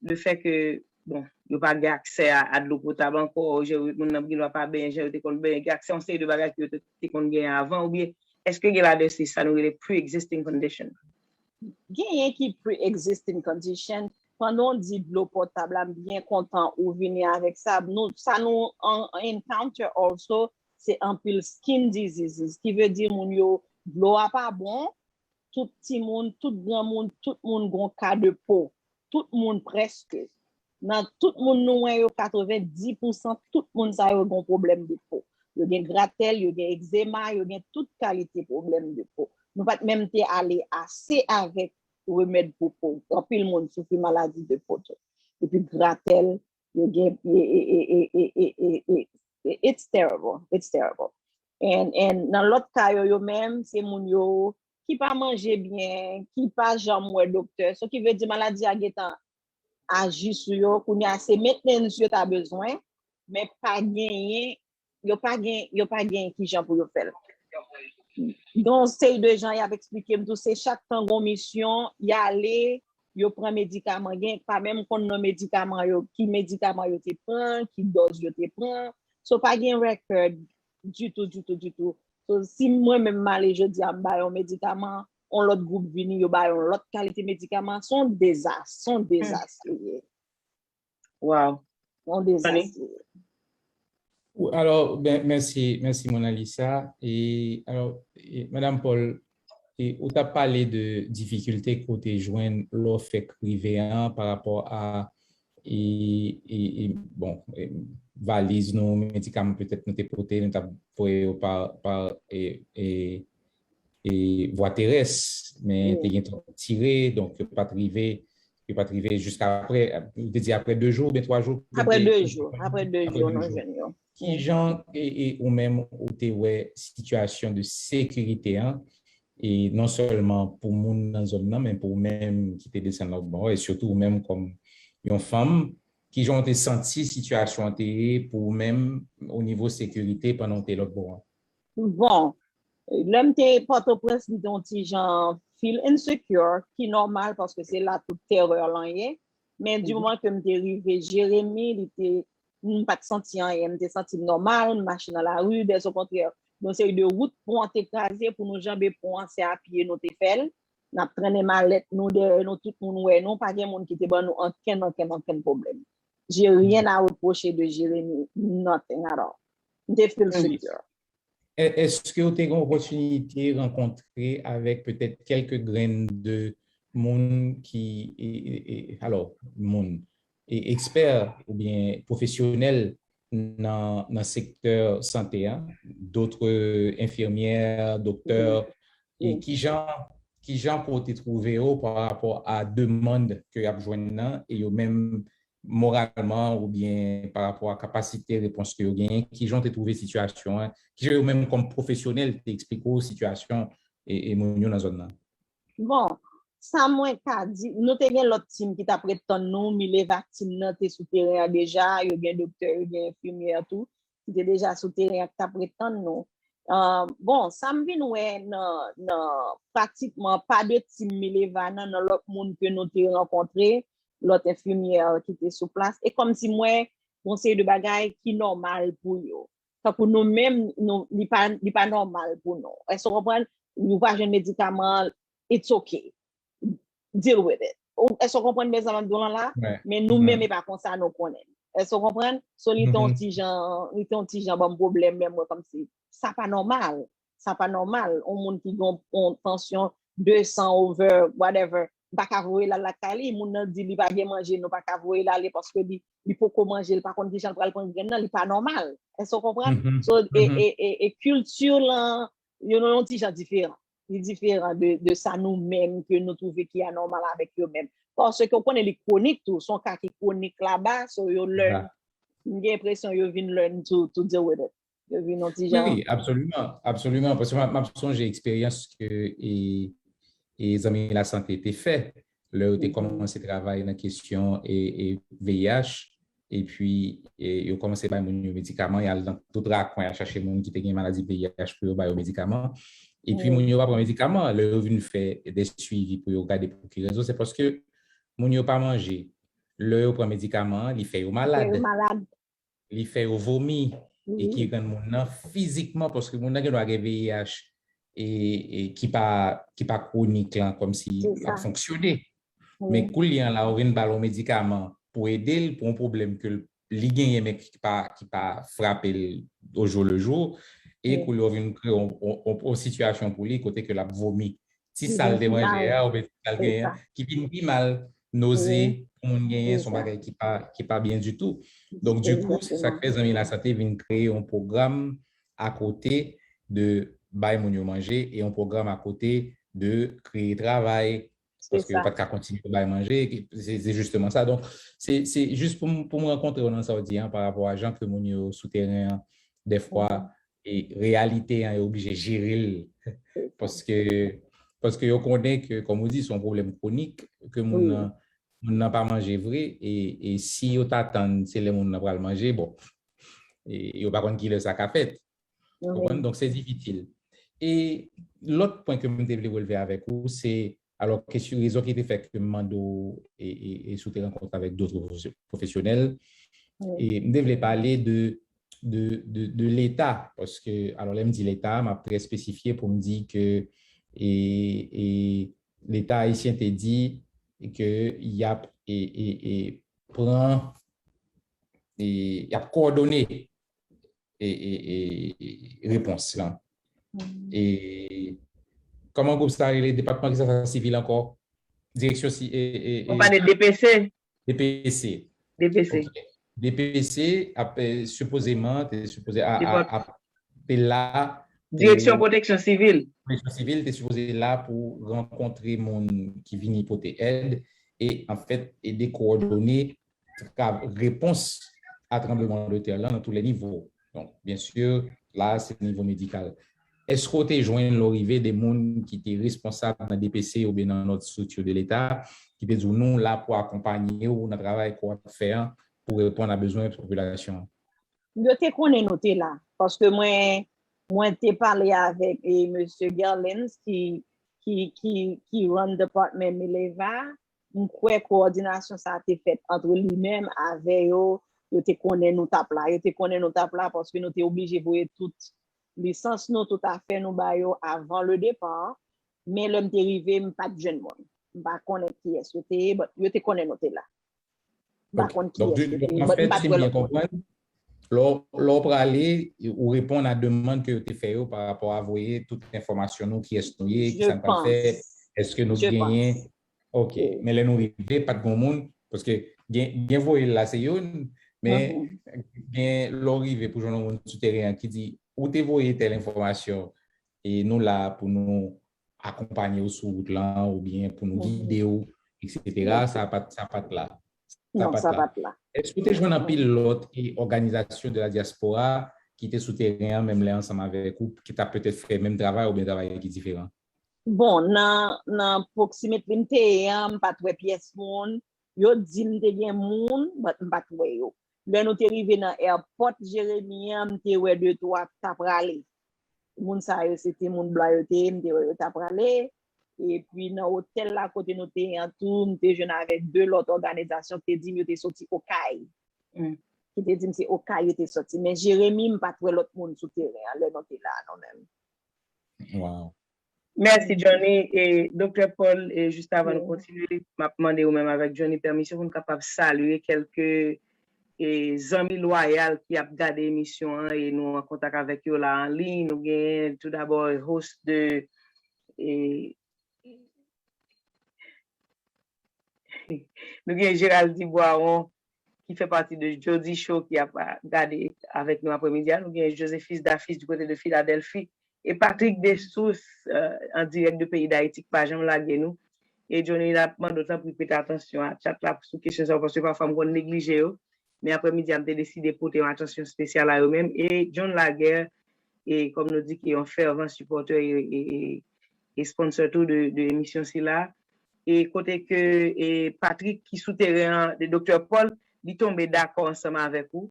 le fè ke, bon, yo pa gen aksè a, a dlo potab ankò, jan moun nan gen dwa pa benyen jan yo te konn benyen, gen aksè a yon seri de bagay ke yo te, te konn genyen avan, oubyen èske gen ladan se sa nou rele pre-existing condition? Genyen ki pre-existing condition. Pandan w di dlo potab la, m byen kontan ou vini avèk sa. Nou, sa nou an, encounter also, se anpil skin diseases, ki vle di moun yo, dlo a pa bon, tout timoun, tout granmoun, tout moun gon ka de po. Tout moun prèske. Nan tout moun nou wè yo, katrevenndis pousan tout moun sa yo gon pwoblèm de po. Yo gen gratèl, yo gen egzema, yo gen tout kalite pwoblèm de po. Nou pa t menm te ale ase avèk remèd pou po. Anpil moun soufri maladi de po tou. Epi gratèl, yo gen, e, e, e, it's terrible, it's terrible. And, and nan lòt ka yo, yo menm, se moun yo ki pa manje byen, ki pa janm wè doktè. So ki vle di maladi a gentan aji sou yo, kounye a se maintenance yo ta bezwen, men pa genyen, yo pa gen, yo pa gen kijan pou yo fè l. Gen yon seri de jan y ap eksplike m tou, se chak tan gon misyon, y ale, yo pran medikaman. Gen pa menm konn non medikaman yo, ki medikaman yo te pran, ki dòz yo te pran. So pa gen record ditou, ditou, ditou. So, si mwen menm m ale jodi a, m ba yon medikaman, yon lòt gwoup vini, yo ba yon lòt kalite medikaman, se yon dezas, se yon dezas li ye. Wow. Se yon dezas li ye. Alò, ben, mèsi, mèsi Monalisa. E, alò, e, Madam Paul, e, ou t ap pale de difikilte ke w te jwenn lè w fèk rive an pa rapò a e, e, e, bon, e, valiz nou, medikaman petèt nou te pote, nou t ap voye yo pa, pa e, e, e, vwa terès, men te gen twòp tire, donk yo pa t rive yo pa t rive jiska apre, ou te di apre de jou oubyen twa jou pou yo Apre te de jou, apre de apre jou, de nou jou. jwenn yo. Ki jan e, e ou menm ou te wè sitiyasyon de sekirite an, e non sèlman pou moun nan zòn nan, men pou ou menm ki te desann lòt bò, e sitou ou menm kòm yon fanm, ki jan ou te santi sitiyasyon an te ye pou ou menm o nivo sekirite pandan ou te lòt bò an? Bon, lè m te Pòtoprens, m te yon ti jan feel insecure, ki nòmal paske se la tout terè lan ye. Men di moman ke m te rive Jeremi, li te, m pa t santi anyen, m te santi m nòmal, m mache nan lari, byen okontrè, yon seri de wout pon an te kraze, pou nou janbe pon an, se a pye nou te fè l. N ap trennen malèt nou dèyè nou, tout moun wè nou, pa gen moun ki te ban nou ankenn, ankenn, ankenn pwoblèm. J'ai rien à reprocher de Jeremi, nothing at all. M te feel secure. Èske ou te gen opòtinite rankontre avèk petèt kèlke grenn de moun ki, e, e, e, alò, moun, e, ekspè oubyen pwofesyonèl nan, nan sektè sante a, dòt enfimyè, doktè, e ki jan, ki jan pou ou te twouve yo pa rapò a demann ke y ap jwenn nan, e yo menm moralman oubyen pa rapò a kapasite repons ke yo genyen, ki jan ou te twouve sitiyasyon an, ki jan yo menm kòm pwofesyonèl te eksplike w sitiyasyon e, e moun yo nan zòn nan? Bon, sa mwen ka di, nou te gen lòt tim ki t ap ret tann nou, Mileva tim nan te sou teren an deja, yo gen doktè, yo gen enfimyè tou, ki te deja sou teren an ki t ap ret tann nou. Uh, bon, sa m vin wè nan, nan pratikman pa de tim Mileva nan, nan lòt moun ke nou te rankontre, lòt enfimyè ki te sou plas. E kòmsi m wè yon seri de bagay ki nòmal pou yo. Tankou nou menm, nou, li pa, li pa nòmal pou nou. Èske w konprann? Ou pa jwenn medikaman, it's okay. Deal with it. Ou, èske w konprann mezanmi m ap di w lan la? Men nou menm e pa konsa nou konnen. Èske w konprann? So li te yon ti jan, li te yon ti jan ban m pwoblèm, men mwen kòmsi sa pa nòmal. Sa pa nòmal. Yon moun ki gen yon tansyon de san over whatever, m pa ka voye l al lakay li. Moun nan di li pa gen manje, nou pa ka voye l ale paske li, li poko manje, li pa konn ki jan l pral pran grenn nan, li pa nòmal. Èske w konprann? So, e, e, e, e kilti lan, yo nan yon ti jan diferan. Li diferan de, de sa nou menm ke nou twouve ki anòmal avèk yo menm. Paske w konnen li kwonik tou, se yon ka ki kwonik laba, so yo learn, m gen enpresyon yo vin learn to, to deal with it. Yo vin yon ti jan. Wi, absoliman, absoliman. Paske m ap, m ap sonje eksperyans ke e, e zanmi lasante te fè lè yo te kòmanse travay nan kesyon e, e V I H, epi e, yo kòmanse bay moun yo medikaman, y al nan tout rakwen a chache moun ki te gen maladi V I H pou yo ba yo medikaman. Epi moun yo pa pran medikaman, lè yo vin fè de swivi pou yo gade pou ki rezon, se paske moun yo pa manje. Lè yo pran medikaman an, li fè yo malad. Li fè yo vomi e ki rann moun nan fizikman, paske moun nan gen dwa gen V I H e, e ki pa, ki pa kwonik lan, kòmsi l ap fonksyone. Men koulye a la, ou vin ba l yon medikaman pou ede l pou yon pwoblèm ke l, li genyen, men ki pa, ki pa frape l au jour le jour. E koulye a, ou vin kreye yon, yon, yon, yon sitiyasyon pou li kote ke l ap vomi ti sa l te manje a, oubyen ti sa l genyen, ki vin pi mal, noze pou moun genyen, se yon bagay ki pa, ki pa byen ditou. Donk, dikou, se sa k fè zanmi lasante vin kreye yon pwogram akote de bay moun yo manje e yon pwogram akote de kreye travay, paske yo pa t ka kontinye bay manje, se, se jisteman sa. Donk, se, se jis pou m, pou m rankontre w nan sa w di an, pa rapò a jan ke moun yo sou teren an, dèfwa, e reyalite an, yo oblije jere l. Paske, paske yo konnen ke, kòm ou di, se yon pwoblèm kwonik ke moun nan, moun nan pa manje vre, e, e si yo ta tann se lè moun nan pral manje, bon, e yo pa konn ki lè sa ka fèt. Ou konprann? Donk, se difisil. E lòt pwen ke m te vle releve avèk ou, se, alò, kesyon, rezon ki te fè ke m mande w e, e, e si w te rankontre avèk dòt pwofesyo-, pwofesyonèl, e m te vle pale de, de, de, de Leta, paske, alò, lè m di Leta, m ap trè espesifye pou m di ke e, e Leta ayisyen te di ke y ap e, e, e pran, e y ap kowòdone e, e, e, e repons lan. E kòman gwoup sa rele, depatman ki sa, sa sivil ankò? Direksyon si, e, e, Ou pale D P C? D P C. D P C. Ok. D P C ap, e, sipozeman, te sipoze a, a, Depart- ap, te la Direksyon pou Pwoteksyon Sivil. Pwoteksyon Sivil te sipoze la pou rankontre moun ki vini pote èd. e, anfèt, ede kowòdone tra- repons a tranbleman de tè lan nan tou lè nivo. Donk, byen si, la, se nivo medikal. Èske w te jwenn lè w rive de moun ki te responsab nan D P C oubyen nan lòt estrikti de Leta ki te di w nou la pou akonpanye w nan travay ke w ap fè an pou reponn a bezwen popilasyon an? Yo te konnen nou te la, paske mwen, mwen te pale avèk e, mesye Gerlens ki, ki, ki, ki run department Mileva. M kwè kowòdinasyon sa a te fèt antre li menm avè yo. Yo te konnen nou t ap la. Yo te konnen nou t ap la paske nou te oblije voye tout lisans nou, tout afè nou ba yo avan le depa. Men lè m te rive, m pa t jwenn moun. M pa konnen kiyès yo te ye, but yo te konnen nou te la. M pa konn kiyès yo te ye, but m pa t wè lòt moun. Lè w prale, ou reponn a demann ke yo te fè yo pa rapò a voye tout enfòmasyon nou, kiyès nou ye, kisa n pral fè, èske nou genyen. Ok, men lè nou rive, pa t gen moun, paske gen, gen voye l la se youn, men gen lè w rive pou jwenn yon moun sou teren an ki di, ou te voye tèl enfòmasyon, e nou la pou nou akonpanye w sou wout lan, oubyen pou nou gide w, et cetera, sa pa t, sa pa t la. Sa pa t la. Èske w te jwenn anpil lòt e òganizasyon de la dyaspora ki te sou teren an menm lè ansanm avèk ou, ki t ap petèt fè menm travay oubyen travay ki diferan? Bon, nan, nan pwoksimitri m te ye an, m pa t wè pyès moun. Yo di m te gen moun, but m pa t wè yo. Lè nou te rive nan airport Jeremi an, m te wè de twa k t ap rale. Moun sa yo, se te moun blan yo te ye, m te wè yo t ap rale. Epi nan otèl la kote nou te ye an tou, m te jwenn avèk de lòt òganizasyon ki te di m yo te soti Okay. Ki te di m se Okay yo te soti. Men Jeremi, m pa t wè lòt moun sou teren an lè nou te la, non menm. Wow. Mèsi, Johnny. E, Doktè Paul, e, jis avan nou kontinye, m ap mande ou menm avèk Johnny pèmisyon pou n kapab salye kèlke e, zanmi lwayal ki ap gade emisyon an e nou an kontak avèk yo la an liy. Nou genyen toudabò host de e, nou gen Gerald Dibwawon ki fè pati de Jodi Show ki ap gade avèk nou apremidi a. Nou gen Josephus Dafis du kote de Philadelphie e Patrick Dessources an dirèk de peyi Dayiti ki pa janm lage nou. E Johnny, n ap mande w tanpri prete atansyon a chat la sou kesyon sa yo paske pafwa m konn neglije yo. Men apremidi a m te deside pote yon atansyon espesyal a yo menm. E John Laguerre, e kòm nou di ki yon fervent supporter e, e, e sponsor tou de, de emisyon sila. E kote ke e Patrick ki sou teren an, de Doktè Paul, li tonbe dakò ansanm avèk ou.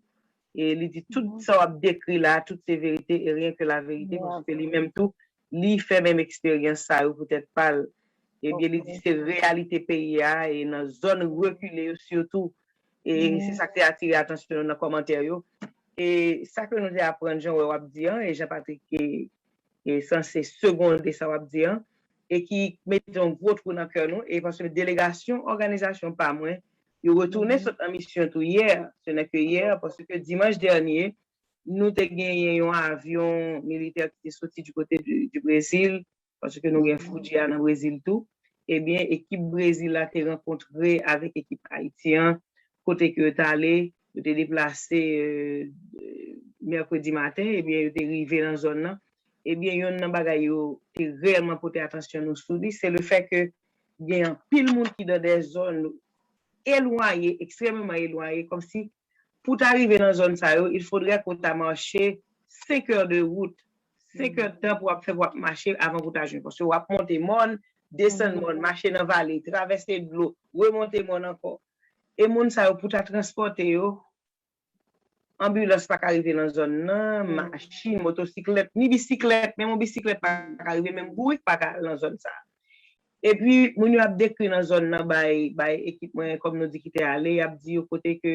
E li di tout sa w ap dekri la, tout se verite e rien que la vérité, paske li menm tou, li fè menm eksperyans sa yo pou tèt pa l. Ebyen, li di se reyalite peyi a e nan zòn rekile yo sitou. E se sa k te atire atansyon nou nan kòmantè yo. E sa ke nou te aprann, jan w wè w ap di an, e Jean Patrick e, e sanse segonde sa w ap di an, e ki mete yon gwo twou nan kè nou, e paske delegasyon òganizasyon pa mwen, yo retounen sot nan misyon tou yè, se nè ke yè, paske dimanch dènye, nou te genyen yon avyon militè ki te soti du kote du, du Brezil, paske nou gen Fuji a nan Brezil tou. Ebyen, ekip Brezil la te rankontre avèk ekip Ayiti an, kote ke yo t ale, yo te deplase e, e, mèkredi maten, ebyen, yo te rive nan zòn nan. Ebyen, yonn nan bagay yo te reyèlman pote atansyon nou sou li, se le fè ke gen anpil moun ki nan de zòn elwaye, ekstrèmeman elwaye, kòmsi pou ta rive nan zòn sa yo, il faudrait ke w ta mache senk è de wout, senk è de tan pou w ap fè pou w ap mache avan pou w ta jwenn. Paske w ap monte mòn, desann mòn, mache nan vale, travèse dlo, remonte mòn ankò. E moun sa yo pou ta transpòte yo, anbilans pa ka rive nan zòn nan, machin, motosiklèt, ni bisiklèt, menm yon bisiklèt pa ka rive, menm bourik pa ka al nan zòn sa. Epi, moun yo ap dekri nan zòn nan bay, bay ekip mwen, kòm nou di ki te ale, y ap di yo kote ke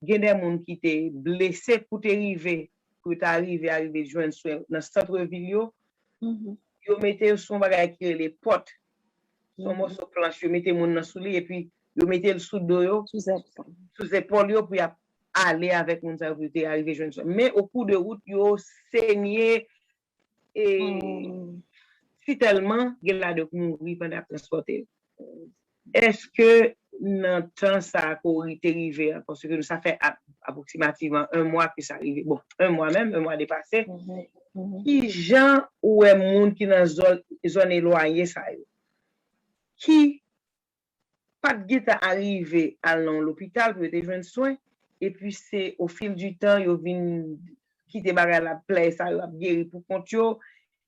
gen de moun ki te blese pou te rive, pou ta rive, arive jwenn swen nan sant vil yo, yo mete yo sou yon bagay ki rele pòt. Se yon mòso planch, yo mete moun nan sou li, epi yo mete l sou do yo, sou zèpòl yo, pou y ap ale avèk moun sa yo pou yo te arive jwenn swen. Men o kou de wout, yo senye e si tèlman, gen ladan yo k mouri pandan y ap transpòte yo. Èske nan tan sa a ke w te rive a, paske sa fè ap- apwoksimativman yon mwa ke sa rive, bon, yon mwa menm, yon mwa depase, ki jan ou wè moun ki nan zòn, zòn elwaye sa yo? Ki pa t gentan arive al nan yon lopital pou yo te jwenn swen. Epi se au fil du temps, yo vin kite bagay la plè sa, yo ap geri pou kont yo.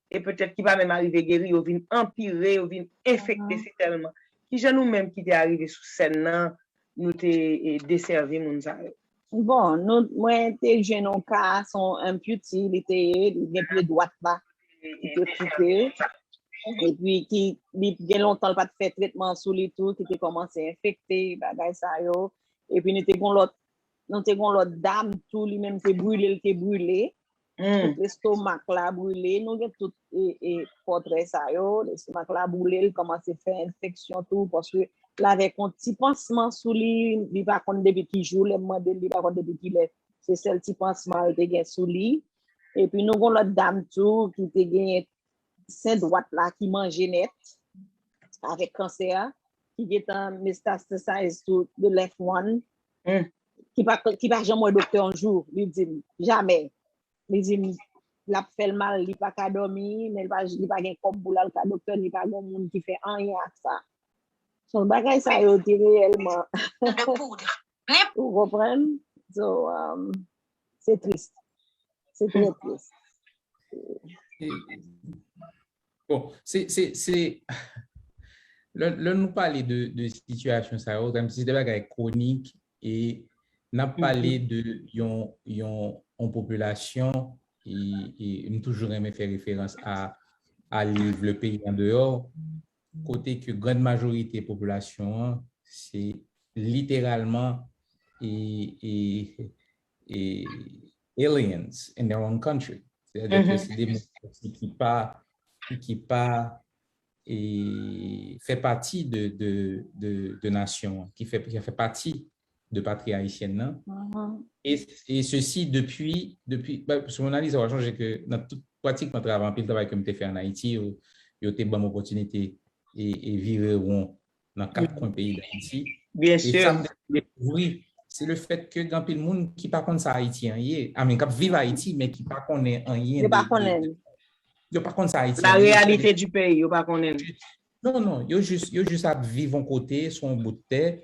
E petèt ki pa menm arive geri, yo vin anpire, yo vin enfekte sitèlman. Kijan nou menm ki te arive sou sèn nan, nou te e, desèvi moun sa yo? Bon, nou, mwen te jwenn yon ka, se yon amputee li te ye, li gen pye dwat la ki te koupe. Epi ki li gen lontan l pa t fè tretman sou li tou, ki te kòmanse enfekte, bagay sa yo. Epi nou te gon lòt, nou te gon lòt dam tou, li menm te brile, l te brile. Tout lestomak la brile, nou gen tout e, e, pòtrè sa yo, lestomak la brile, l kòmanse fè enfeksyon tou, paske l avèk yon ti pansman sou li, li pa konn depi ki jou, lè m mande l, li pa konn depi ki lè. Se sèl ti pansman l te gen sou li. Epi nou gon lòt dam tou ki te genyen sen dwat la ki manje nèt avèk kansè, ki gentan metastasize to the left one, ki pa, ki pa janm wè doktè yon jou, li di m, jamè. Li di m, l ap fè l mal, li pa ka dòmi, men li pa, li pa gen kòb pou l al ka doktè, li pa gen moun ki fè anyen ak sa. So, bagay sa yo te reyèlman. Ou konprann? So, um, se tris. Se trè tris. Bon, se, se, se, lè, lè nou pale de, de sitiyasyon sa yo, se de bagay kwonik e n ap pale de yon, yon, yon popilasyon e, e m toujou renmen fè referans a, a liv Le Pays en dehors, kote ke grann majorite popilasyon an se literalman e, e, e aliens in their own country. Sètadi ke se de moun ki pa, ki pa e, fè pati de, de, de, de nasyon an, ki fè, ki fè pati de patri ayisyèn nan. E, e sesi depi, depi, ba, sou analiz, w a sonje ke nan tout, pratikman travay, anpil travay ke m te fè ann Ayiti, yo, yo te ban m opòtinite e, e vire won nan kat kwen peyi Dayiti. Byen si. E sa m dekouvri, se le fèt ke gen anpil moun ki pa konn sa Ayiti an ye. I mean, k ap viv Ayiti, men ki pa konnen anyen. Yo pa konnen. Yo pa konn sa Ayiti an ye. La réalité du pays, yo pa konnen. Non, non, yo jis, yo jis ap viv yon kote, sou yon bout tè.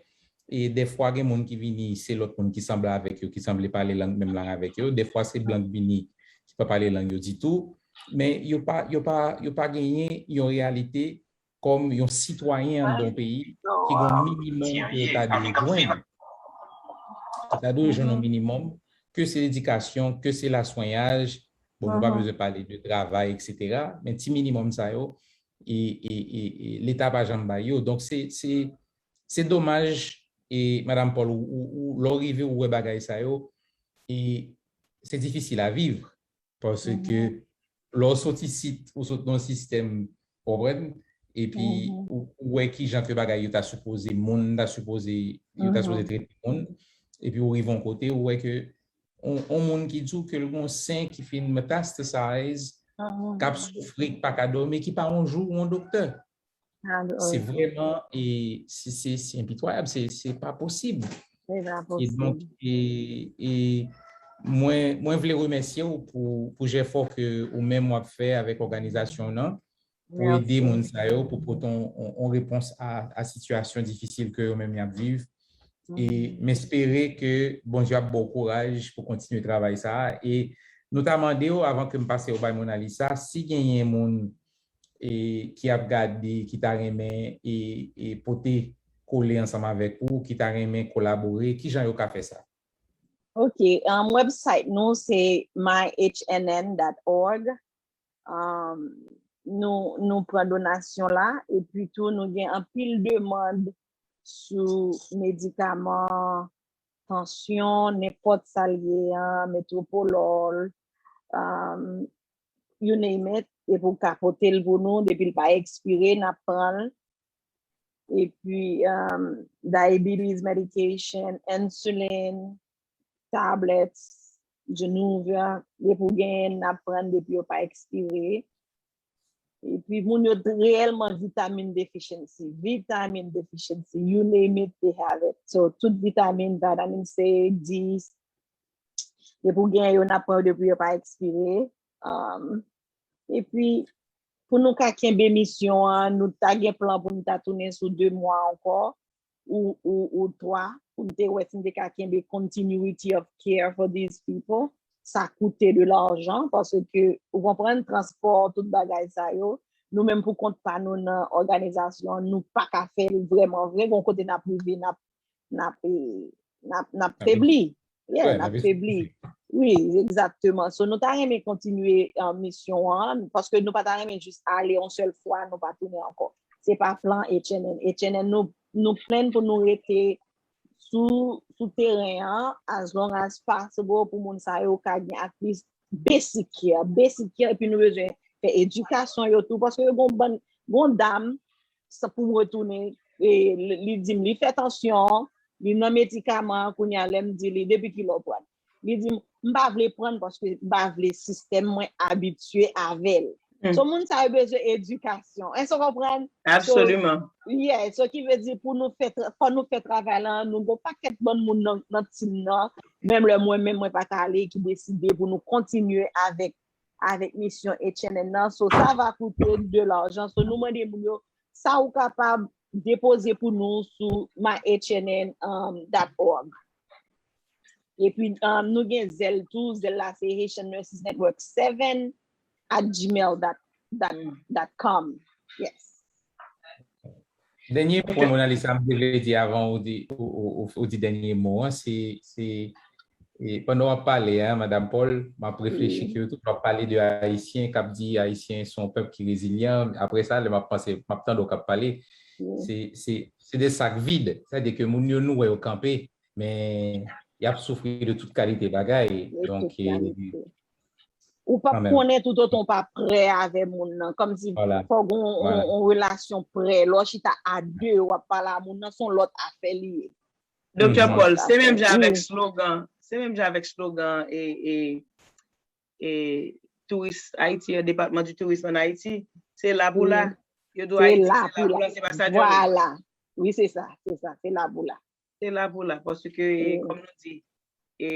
E dèfwa gen moun ki vini, se lòt moun ki sanble avèk yo, ki sanble pale lang, menm lang avèk yo. Dèfwa se blan ki vini, ki pa pale lang yo ditou. Men yo pa, yo pa, yo pa genyen yon reyalite kòm yon sitwayen anndan yon peyi ki gen yon minimòm ke yo ta dwe jwenn. Yo ta dwe jwenn yon minimòm, ke se ledikasyon, ke se laswenyaj, bon, nou pa bezwen pale de travay, etsetera, men ti minimòm sa yo, e, e, e, e Leta pa janm bay yo. Donk, se, se, se domaj, e Madanm Paul, ou, ou, ou, lè w rive, ou wè bagay sa yo, e se difisil a viv. Paske lè w sot isit, ou sot nan yon sistèm, ou konprann? Epi ou, ou wè ki jan ke bagay yo ta sipoze, moun ta sipoze, yo ta sipoze trete moun. Epi ou rive yon kote, ou wè ke on, on moun ki di w ke l gen yon sen ki fin metastasize, k ap soufri, k pa ka dòmi, ki pa yon jou yon doktè. Se vrèman, e, se, se, se enpitwayab, se, se pa posib. E donk, e, e mwen, mwen vle remèsye w pou, pou jèfò ke ou menm w ap fè avèk òganizasyon w nan, pou ede moun sa yo, pou pote yon, yon, yon repons a, a sitiyasyon difisil ke yo menm y ap viv. E m espere ke Bondye ap ba w kouraj pou kontinye travay sa a. E nou ta mande w, avan ke m pase w bay Monalisa, si genyen moun e, ki ap gade, ki ta renmen e, e pote kole ansanm avèk ou, ki ta renmen kolabore, ki jan yo ka fè sa? Ok, um, website nou se my H N N dot org. Um, nou, nou pran donasyon la, epi tou nou gen anpil demann sou medikaman, tansyon, nenpòt sa l ye an, metwopolòl, um, you name it, epi w ka pote l pou nou, depi l pa ekspire, n ap pran l. Epi, um, diabetes medication, insulin, tablets, Januvia, depi w genyen, n ap pran l depi yo pa ekspire. Epi moun yo reyèlman vitamin deficiency, vitamin deficiency, you name it, they have it. So, tout vitamin, vitamin C, D, depi w gen yo, n ap pran yo depi yo pa ekspire. Um, epi, pou nou ka kenbe misyon an, nou ta gen plan pou nou ta tounen sou de mwa ankò. ou, ou, ou twa, pou m te wè si m te ka kenbe continuity of care for these people. Sa koute de lajan, paske, ou konprann, transpò, tout bagay sa yo, nou menm pou kont pa nou nan òganizasyon, nou pa ka fè l vrèman vre, gon kote n ap rive, n ap, n ap, eh, n ap, n ap febli. Yeah, n ap febli. Wi, egzakteman. So, nou ta renmen kontinye, eh, misyon an, paske nou pa ta renmen jis ale yon sèl fwa, nou pa tounen ankò. Se pa plan H N N. H N N, nou, nou plan pou nou rete sou, sou teren an, as long as possible, pou moun sa yo ka gen at least basic care, basic care, epi nou bezwen fè edikasyon yo tou, paske yo gon bann, gon dam, sa pou m retounen, e, li, li di m li fè tansyon, li nan medikaman, kounye a lè m di li, depi kilè w pran l? Li di m, m pa vle pran l paske m pa vle sistèm mwen abitye avè l. So, moun sa yo bezwen edikasyon. Èske w konprann? So, Absoliman. Yeah, so ki vle di pou nou fè tra- fò nou fè travay la, nou gon pakèt bann moun nan, nan team nan, menm lè mwen menm mwen pa ka ale, ki deside pou nou kontinye avèk, avèk misyon H N N nan. So, sa va koute de lajan. So, nou mande moun yo sa ou kapab depoze pou nou sou my H N N dot org. Epi, um, nou gen zèl tou, zèl la se Haitian Nurses Network seven at gmail dot com. Yes. Dènye pwen, Mona Lisa, m te vle di avan ou di, ou, ou, ou, ou di dènye mo an, se, se, e, pandan w ap pale, hein, Madam Paul, m ap reflechi ke tout w ap pale de Ayisyen, k ap di Ayisyen se yon pèp ki rezilyan. Apre sa, lè m ap panse, m ap tande w k ap pale, se, se, se de sak vid. Sètadi ke moun yo nou wè yo kanpe, men y ap soufri de tout kalite bagay. Donk, e, Ou p ap konnen toutotan w pa prè avè moun nan. Kòmsi fò gen yon, yon relasyon prè. Lè w chita a de, w ap pale a moun nan, se yon lòt afè li ye. Doktè Paul, se menm jan avèk slogan, se menm jan avèk slogan e, e, e touris Ayiti, Département du Tourisme en Haïti. Se la pou la. Yo di Ayiti, se la pou la, se pa sa. Vwala. Wi, se sa, se sa, se la pou la. Se la pou la, paske, e, kòm nou di, e,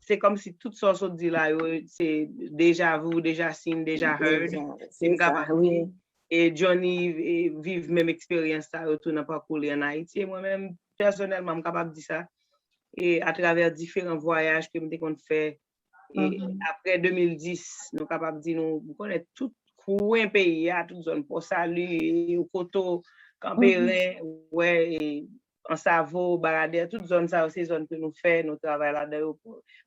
se kòmsi tout sa w sot di la yo, se deja vu, deja seen, deja heard, si m kapab di. E Johnny, e, viv menm eksperyans sa yo tou nan pakou li ann Ayiti. E mwen menm, pèsonèlman, m kapab di sa, e atravè diferan vwayaj ke m te konn fè, e apre de mil dis, nou kapab di nou, nou konnen tout kwen peyi a, tout zòn Pò Sali, e Okoto, Kanperen, wè, e Ansavo, Baradè, tout zòn sa yo, se zòn ke nou fè, nou travay ladan yo,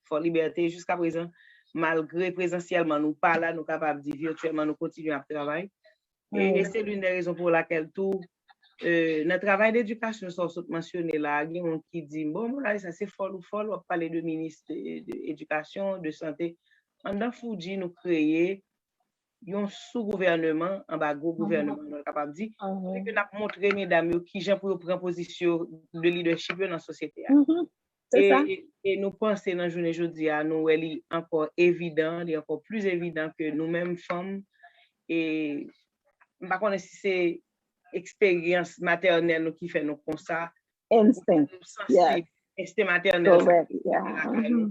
Fò Libète. Jiska prezan, malgre prezansyèlman nou pa la, nou kapab di vityèlman nou kontinye ap travay. E, e se l'une des raisons pour laquelle tou, e, nan travay d'edikasyon sa w sot mansyone la, gen moun ki di, bon, Mona Lisa, se fòl ou fòl, w ap pale de minis de, de edikasyon, de sante. Anndan Fuji, nou kreye yon sou gouvèneman, anba gwo gouvèneman, nou kapab di, kote ke n ap montre medam yo kijan pou yo pran pozisyon de lidèchip yo nan sosyete a. E, e, e nou panse nan jounen jodi a, nou wè li ankò evidan, li ankò plis evidan ke nou menm fanm, e m pa konnen si se eksperyans matènèl nou ki fè nou konsa, Ensten. Ensten matènèl sa ki lakay nou,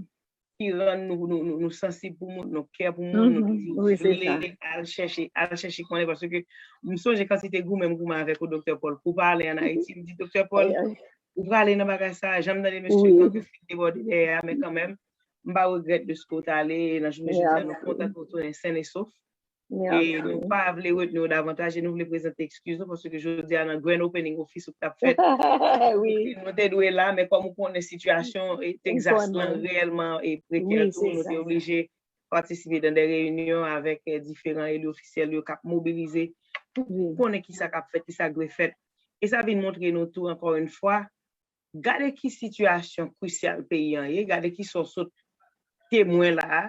ki rann nou, nou, nou, nou sansib pou moun, nou kè pou moun, nou toujou vle al chèche, al chèche konnen, paske m sonje kantite goumen m goumen avèk ou, Doktè Paul, pou pale ann Ayiti, m di, Doktè Paul, ou prale nan bagay sa, jan m tande mesye Kanpe fin debòde dèyè a, men kanmenm, m pa regrèt de ske w t ale, e nan jounen jodi a, nou kontan ke w tounen sen e sof. E nou pa vle retni w davantaj, e nou vle prezante ekskiz nou, paske jodi a nan grand opening office ou t ap fèt, nou te dwe la, men kòm ou konnen sitiyasyon, e, Texas lan reyèlman e prekè tou, nou te oblije patisipe nan de reyinyon avèk, e, diferan eli ofisyèl yo k ap mobilize pou konnen kisa k ap fèt, kisa k dwe fèt. E sa vin montre nou tou, ankò yon fwa, gade ki sitiyasyon krisyal peyi an ye, gade ki sa w sot temwen la a,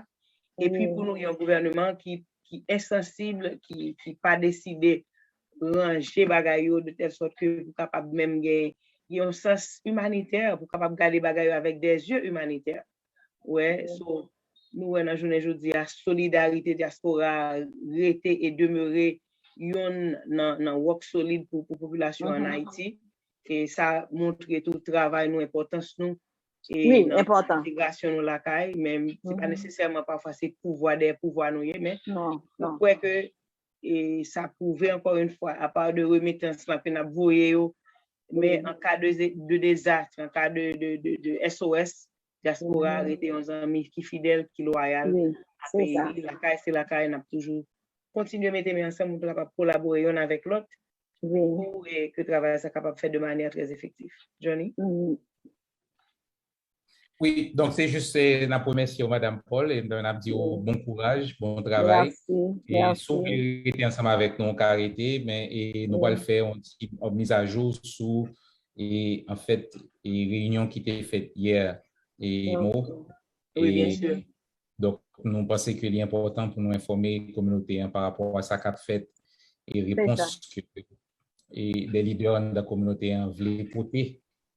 epi pou nou gen yon gouvèneman ki, ki ensansib, ki, ki pa deside ranje bagay yo de tèl sòt ke pou kapab menm gen, gen yon sans imanitè, pou kapab gade bagay yo avèk de zye imanitè. Wè, so, nou wè nan jounen jodi a, solidarite dyaspora rete e demere yonn nan, nan wòk solid pou, pou popilasyon ann Ayiti. E sa montre tou travay nou, enpòtans nou, e nan entegrasyon nou lakay, men se pa nesesèman pafwa se pouvwa dèyè pouvwa nou ye, men mwen kwè ke, e sa pwouve ankò yon fwa, apa de remitans lan ke n ap voye yo, Men an ka de, de dezas, an ka de, de, de, de S O S, dyaspora a rete yon zanmi ki fidèl, ki lwayal a peyi li. Lakay se lakay, n ap toujou kontinye mete men ansanm pou n kapab kolabore yonn avèk lòt pou ke travay sa kapab fèt de manyè trè efektif. Johnny? Wi, donk se jis n ap remèsye w, Madanm Paul, e n ap di w bon kouraj, bon travay. E si w vle rete ansanm avèk nou, w ka rete, men nou pral fè yon ti mizajou sou, e, anfèt, e, reyinyon ki te fèt yè, e, mo. Donk, nou panse ke li enpòtan pou nou enfòme kominote an pa rapò a sa k ap fèt e repons ke e, de lidè anndan kominote an vle pote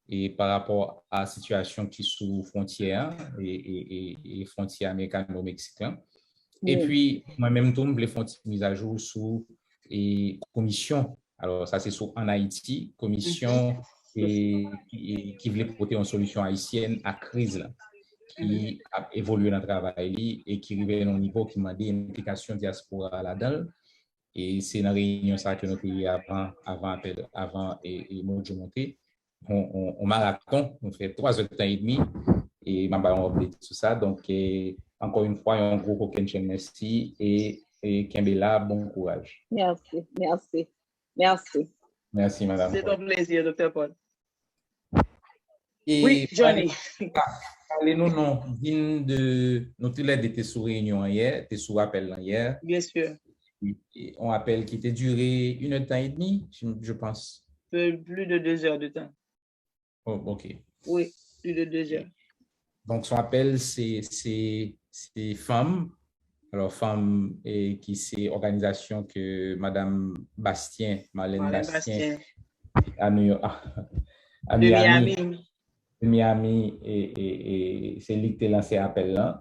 e pa rapò a sitiyasyon ki sou fwontyè an e, e, e, e fwontyè amerikano-meksiken. Epi, mwen menm tou, m vle fè yon ti mizajou sou e, komisyon. Alò, sa se sou Ann Ayiti, komisyon e, ki, ki vle pote yon solisyon ayisyèn a kriz la, ki ap evolye nan travay li e ki rive nan yon nivo ki mande enplikasyon dyaspora a ladan l. E se nan reyinyon sa ke nou te ye avan, avan apèl, avan e, e Modjou monte. On, on, on maraton, nou fè twa zè tan edmi, e m ap ba yon update sou sa. Donk, e, ankò yon fwa, yon gwo kokennchenn mèsi e, e kenbe la, bon kouraj. Mèsi, mèsi, mèsi. Mèsi, madanm. Se yon plezi, doktè Paul. E Wi, Johnny. Pale nou non, vin de, nou toulède te sou reyinyon an yè, te sou apèl lan yè. Byen si. On apèl ki te dire inèdtan edmi, je, je pense. Plus de deux heures de temps. Oh, ok. Wi, plus de deux heures. Donk, son apèl, se, se, se fanm. Alò, fanm e, ki se òganizasyon ke Madanm Bastien, Marlène Bastien, a New York, a Miami, Miami, e, e, e se li ki te lanse apèl lan.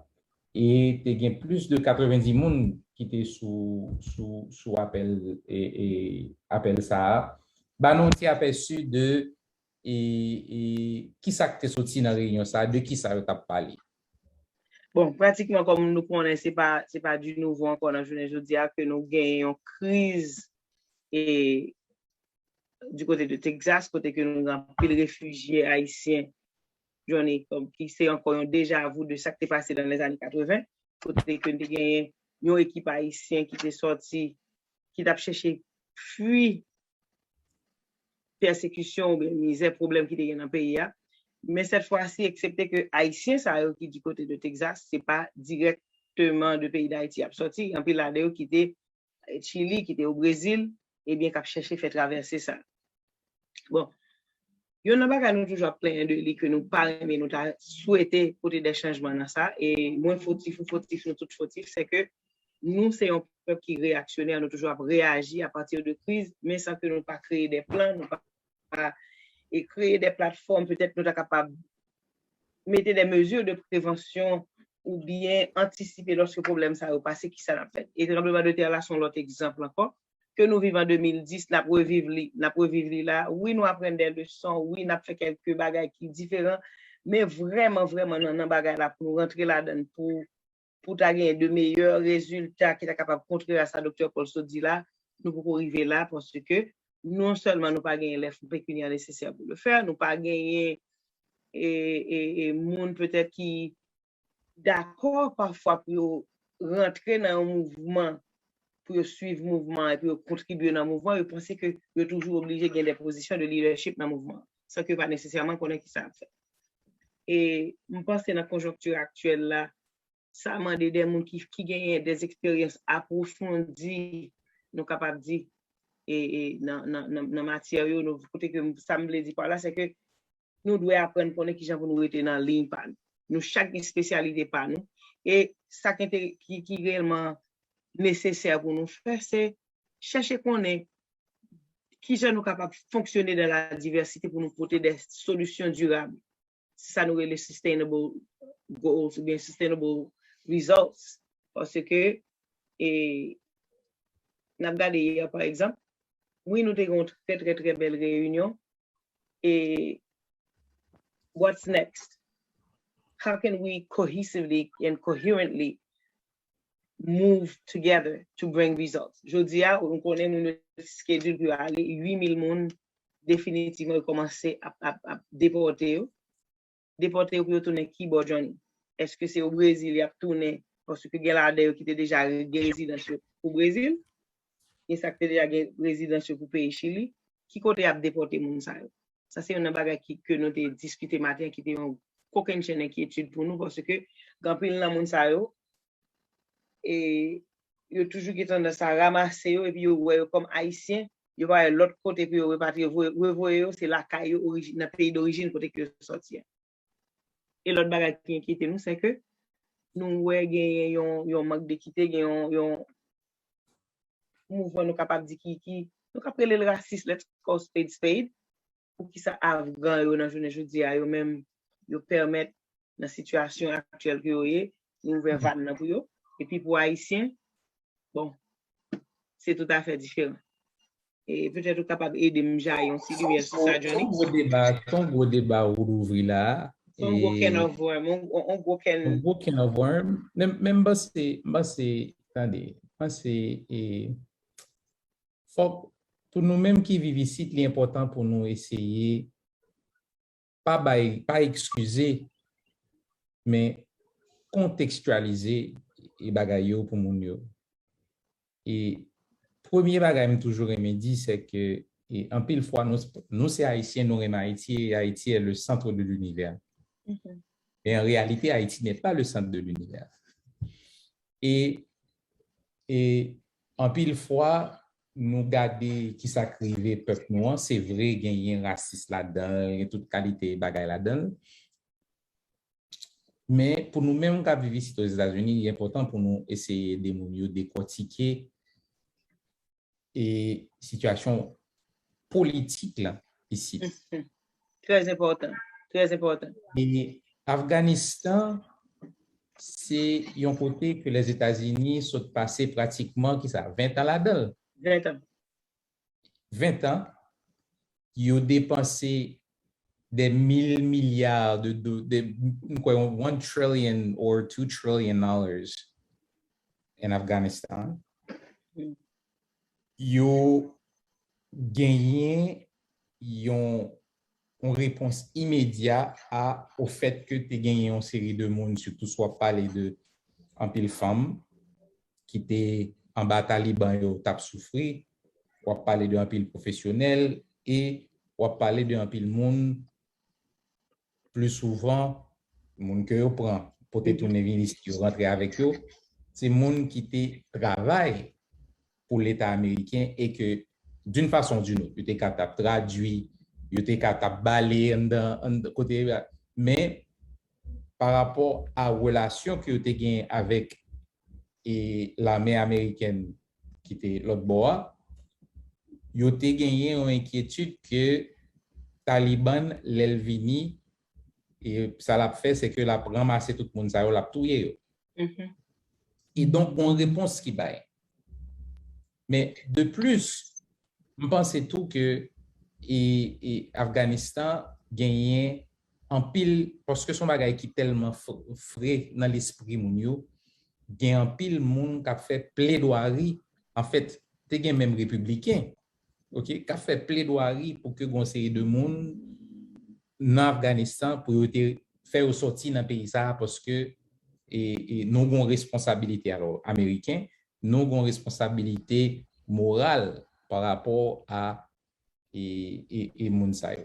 E te gen plis de katrevendi moun ki te sou, sou, sou apèl, e, e, apèl sa a. Ba nou yon ti apèsi de e, e kisa k te soti nan reyinyon sa a, de kisa yo t ap pale? Bon, pratikman, kòm nou konnen, se pa, se pa di nouvo ankò nan jounen jodi a ke nou genyen yon kriz e, du côté de Texas, kote ke nou gen anpil refijye ayisyen, Johnny, kòm ki se ankò yon deja vu de sa k te pase nan lèzane katreven, kote ke nou te genyen yon ekip ayisyen ki te sòti, ki t ap chèche fwi pèsekisyon oubyen mizè, pwoblèm ki te gen nan peyi a. Men sèt fwa si, eksepte ke Ayisyen sa yo ki di kote de Texas, se pa dirèkteman de peyi Dayiti y ap sòti. Anpil ladan yo kite Chili, kite o Brezil, ebyen, k ap chèche fè travèse sa. Bon, youn nan bagay nou toujou ap plenyen de li, ke nou pa renmen, nou ta swete pote de chanjman nan sa, e mwen fotif, ou fotif, nou tout fotif, se ke nou se yon pèp ki reyaksyonè, nou toujou ap reyaji apati de kriz, men san ke nou pa kreye de plan, nou pa, pa e kreye de platfòm, petèt nou ta kapab mete de mezi de prevansyon oubyen antisipe lòske pwoblèm sa yo pase, kisa n ap fè. E tranbleman de tè la se yon lòt egzanp ankò, ke nou viv an de mil dis, n ap reviv li, n ap reviv li la. Wi, nou aprann de leson, wi, n ap fè kèlke bagay ki diferan, men vrèman, vrèman, nan, nan bagay la, pou nou rantre ladan l, pou, pou ta genyen de meyè rezilta ki ta kapab kontrè a sa doktè Paul sot di la, nou poko rive la, paske non sèlman nou pa genyen lè fon pekinyè nesesè pou le fè, nou pa genyen e, e, e moun petèt ki dakò pafwa pou yo rantre nan yon mouvman, pou yo swiv mouvman an, pou yo kontribye nan mouvman, yo panse ke yo toujou oblije gen de pozisyon de lidèchip nan mouvman an, san ke yo pa nesesèman konnen kisa y ap fè. E m panse nan konjonkti aktyèl la, sa mande de moun ki, ki genyen de eksperyans apwofondi, nou kapab di, e, e nan, nan, nan, nan matyè yo, nou, kote ke m, sa m vle di pa la, se ke nou dwe aprann konnen kijan pou nou rete nan liy pa nou. Nou chak gen espesyalite pa nou. E sa ki, ki, ki reyèlman nesesè pou nou fè, se chèche konnen kijan nou kapab fonksyone dan la divèsite pou nou pote de solisyon dirab. Se sa nou rele sustainable goals oubyen sustainable results. Paske, e, n ap gade yè, pa egzanp, wi, nou te gen yon trè, trè, trè bèl reyinyon. E what's next? How can we cohesively and coherently move together to bring results? Jodi a, nou konnen nou schedule pou yo ale uit mil moun definitivman yo kòmanse ap, ap, ap depòte yo. Depòte yo pou yo tounen ki bò, Johnny? Èske se o Brezil y ap tounen? Paske gen ladan yo ki te deja gen rezidans yo pou Brezil. Gen sa ki te deja gen rezidans yo pou peyi Chili. Ki kote y ap depòte moun sa yo? Sa se youn nan bagay ki, ke nou te diskite maten an, ki te yon kokenn chenn enkyetid pou nou, paske gen anpil nan moun sa yo, e yo toujou gen tandans a ranmase yo, epi yo wè yo kòm Ayisyen, yo pa wè lòt kote pou yo repatriye, voye, revoye yo, se lakay yo, oriji-, nan peyi dorijin kote ke yo sòti a. E lòt bagay ki enkyete nou, se ke nou wè genyen yon, yon mank dekite, gen yon, yon mouvman nou kapab di ki, ki, nou kap rele l rasis, let's call spade spade. Poukisa Afgan yo nan jounen jodi a, yo menm, yo pèmèt nan sitiyasyon aktyèl ke yo ye, nou ouvè van nan pou yo. Epi pou Ayisyen, bon, se toutafè diferan. E petèt ou kapab ede m jaye yon ti limyè sou sa, Johnny. Se yon gwo deba, se yon gwo deba ou louvri la. Se yon gwo can of worm, yon, yon, yon gwo can. Yon gwo can of worm. Men, men m panse, m panse, tande, m panse, e, fòk, pou nou menm ki viv isit, li enpòtan pou nou eseye pa bay, pa ekskize, men kontekstyalize e bagay yo pou moun yo. E premye bagay m toujou renmen di, se ke, e anpil fwa, nou, nou se Ayisyen, nou renmen Ayiti, et Haïti est le centre de l'univers. Mhm. Mais en réalité, Haïti n'est pas le centre de l'univers. E, e anpil fwa, nou gade ki sa k rive pèp nou an, se vre, genyen rasis ladan l, gen tout kalite bagay ladan l. Men, pou nou menm k ap viv isit Ozetazini, li enpòtan pou nou eseye ede moun yo dekòtike e sitiyasyon politik la isit. Mhm. Trè enpòtan, trè enpòtan. E Afganistan, se yon kote ke Lèzetazini sot pase pratikman, ki sa, ven tan ladan l. Ven tan. Ven tan, yo depanse des mille milliards de, de, de, m kwè, one trillion or two trillion dollars in Afghanistan. Mm. Yo genyen yon, yon repons imedya a, au fait que te genyen yon seri de moun, sitou si w ap pale de anpil fanm ki te anba Taliban yo t ap soufri, w ap pale de anpil pwofesyonèl e w ap pale de anpil moun, pli souvan, moun ke yo pran, pote tounen vin isit, yo rantre avèk yo, se moun ki te travay pou Leta ameriken e ke, d'une façon ou d'une autre, yo te ka t ap tradui, yo te ka t ap bale anndan, anndan kote, men pa rapò a relasyon ke yo te gen avèk e lame amerikèn ki te lòt bò a, yo te genyen yon enkyetid ke Taliban, lè l vini, e sa l ap fè, se ke l ap ranmase tout moun sa yo, l ap touye yo. Mhm. E donk, gon repons ki bay. Men, de plis, m panse tou ke e, e Afganistan genyen anpil, paske se yon bagay ki tèlman f-, fre nan lespri moun yo, gen anpil moun k ap fè pledwari, anfèt, te gen menm repibliken, oke, k ap fè pledwari pou ke gon seri de moun nan Afganistan, pou yo te fè yo sòti nan peyi sa a, paske e, e nou gon responsabilite, alò, ameriken, nou gon responsabilite moral pa rapò a e, e, e moun sa yo.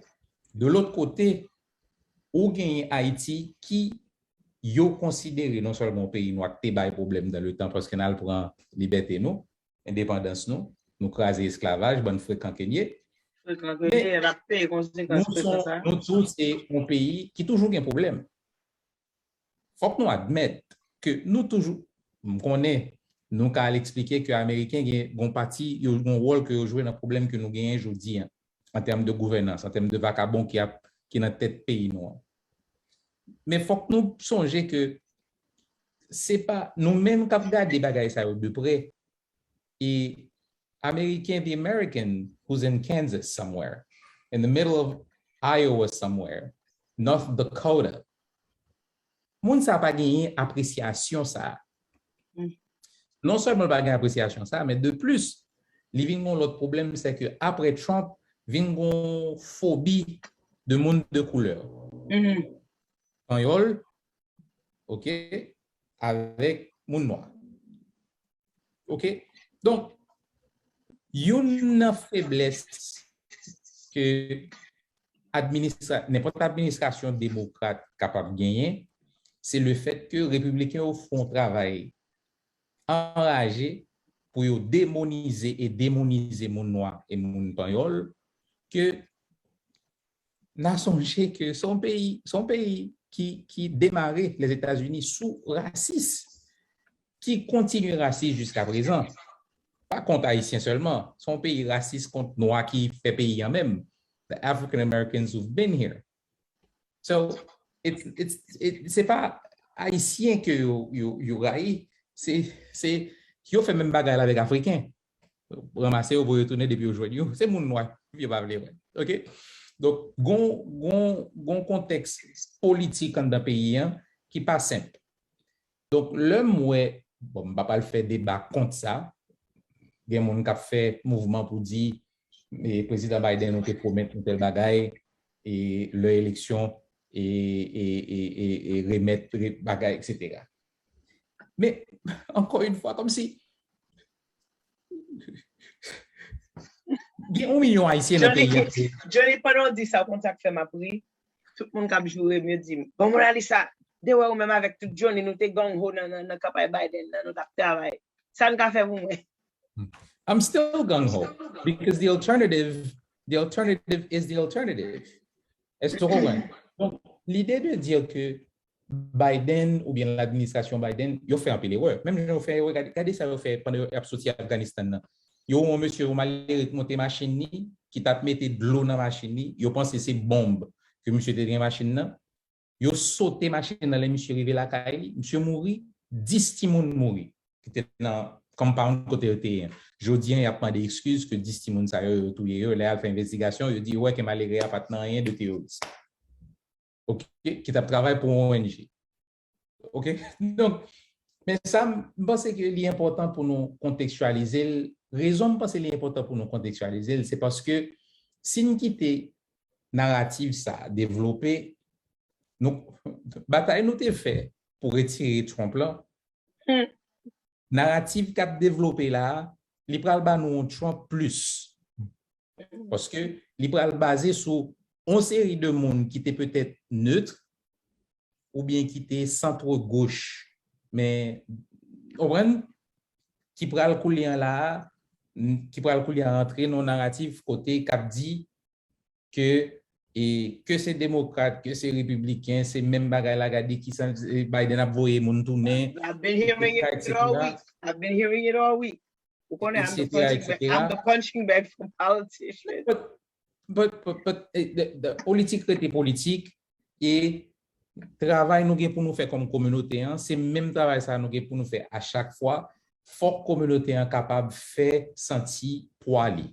De lòt kote, ou genyen Ayiti ki yo konsidere non sèlman yon peyi nwa ki te bay pwoblèm dans le temps, paske n al pran libète nou, endepandans nou, nou kraze esklavaj, bann frekan ke n ye. Frekan ke n ye, n ap peye konsekans frekan sa. Nou tou se yon peyi ki toujou gen pwoblèm. Fòk nou admèt ke nou toujou, m konnen, nou ka al eksplike ke Ameriken gen gon pati, yo gon wòl ke yo jwe nan pwoblèm ke nou genyen jodi a, an tèm de gouvènans, an tèm de vakabon ki ap, ki nan tèt peyi nou an. Men fòk nou sonje ke se pa nou menm k ap gade bagay sa yo de prè, e American, the American who's in Kansas somewhere, in the middle of Iowa somewhere, North Dakota, moun sa pa genyen apresyasyon sa. Mm. Non sèlman l pa gen apresyasyon sa, men de plis, li vin gen yon lòt pwoblèm, se ke apre Trump, vin gon fobi de moun de koulè. Panyòl, ok, avèk moun nwa. Ok? Donk, youn nan feblès ke administra, nenpòt administrasyon demokrat kapab genyen, se le fèt ke repibliken yo fè yon travay anraje pou yo demonize e demounize moun nwa e moun panyòl, ke n a sonje ke se yon peyi, se yon peyi ki, ki demare Lèzetazini sou rasis, ki kontinye rasis jiska prezan. Pa kont Ayisyen sèlman, se yon peyi rasis kont nwa ki fè peyi an menm. The African Americans who've been here. So, it's, it's, it, se pa Ayisyen ke yo, yo, yo rayi, se, se, yo fè menm bagay la avèk Afriken. Ranmase yo, voye yo tounen, depi yo jwenn yo, se moun nwa, yo pa vle wè. Ok? Donk, gon, gon, gon kontèks politik anndan peyi an ki pa senp. Donk, lè m wè, bon, m pa pral fè deba kont sa, gen moun k ap fè mouvman pou di, e, Prezidan Biden, ou te pwomèt yon tèl bagay, e, lè eleksyon, e, e, e, e, e remèt re, bagay, etsetera. Men, ankò yon fwa, kòmsi gen yon milyon Ayisyen nan peyi a. Johnny, pandan w di sa, ou konn sa k fè m ap ri? Tout moun k ap joure m, yo di m, "Bon, Mona Lisa, de wè ou menm avèk tout Johnny, nou te gang ho nan, nan, nan kanpay Biden nan, nou t ap travay. Sa n ka fè pou mwen?" I'm still gung ho, because the alternative, the alternative is the alternative. Èske w konprann? Donk, lide de di ke Biden oubyen ladministrasyon Biden, yo fè anpil erè. Menm jan yo fè erè, gade, gade sa yo fè pandan y ap soti Afganistan nan. Yo wè yon mesye, yon malere k monte machin li, ki t ap mete dlo nan machin li, yo panse se bonb ke misye te gen machin nan. Yo sote machin nan lè misye rive lakay li, misye mouri, dis timoun mouri, ki te nan compound kote yo te ye an. Jodi an, y ap mande ekskiz ke dis timoun sa yo, yo touye yo. Lè y al fè envestigasyon, yo di yo wè ke malere a pa t nan anyen de teyoris. Ok, ki t ap travay pou yon O N G. Ok? Donk, men sa, m panse ke li enpòtan pou nou kontekstyalize l. Rezon m panse li enpòtan pou nou kontekstyalize l, se paske si n kite naratif sa devlope, nou, batay nou te fè pou retire Trump lan, naratif k ap devlope la a, li pral ba nou yon Trump plis. Paske li pral baze sou yon seri de moun ki te petèt neutre, oubyen ki te centre gauche, men, w konprann? Ki pral kounye a la a, n, ki pral kounye a rantre nan yon naratif kote k ap di ke, e, ke se demokrat, ke se repibliken, se menm bagay la, gade kisa, e, Biden ap voye moun tounen, I've been hearing it all etsetera. Week. I've been hearing it all week. Ou konnen, I'm the etsetera, punching bag, I'm etsetera. The punching bag for politicians. But, but, but, but, eh, the, the politik rete politik, e travay nou gen pou nou fè kòm kominote an, se menm travay sa nou gen pou nou fè a chak fwa. Fòk kominote an kapab fè santi pwa li.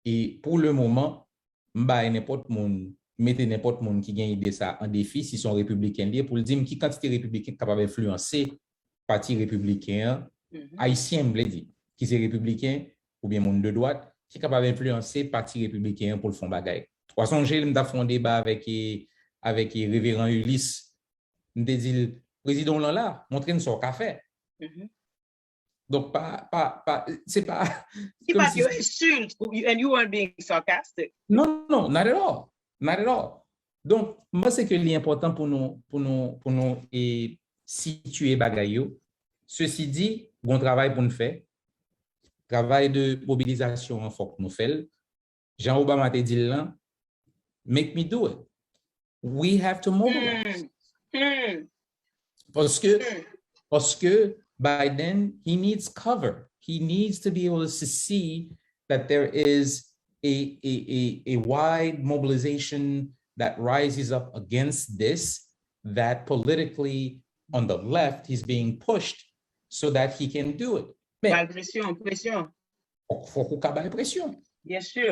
E pou le moman, m bay nenpòt moun, mete nenpòt moun ki gen ide sa an defi, si se yon repibliken li ye, pou l di m ki kantite repibliken k kapab enfliyanse pati repibliken an, ayisyen, m vle di, ki se repibliken oubyen moun de dwat, ki kapab enfliyanse pati repibliken an pou l fè yon bagay. W a sonje, m t ap fè yon deba avèk, e, avèk, e, Reveran Ulysse, m te di l, "Prezidan w lan la, montre n sa w ka fè." Donk, pa, pa, pa, se pa... Ki pa t yon insilt, and you weren't being sarcastic. Non, non, not at all. Not at all. Donk, m panse ke li enpòtan pou nou, pou nou, pou nou, e, sitiye bagay yo. Sesi di, gon travay pou n fè. Travay de mobilizasyon an, fòk nou fè l. Jan Obama te di l lan, "Make me do it." We have to mobilize. Paske, paske Biden, he needs cover. He needs to be able to see that there is a, a, a, a wide mobilization that rises up against this, that politically on the left, he's being pushed so that he can do it. Men, presyon, presyon. Fòk, fòk ou ka bay presyon. Byen si.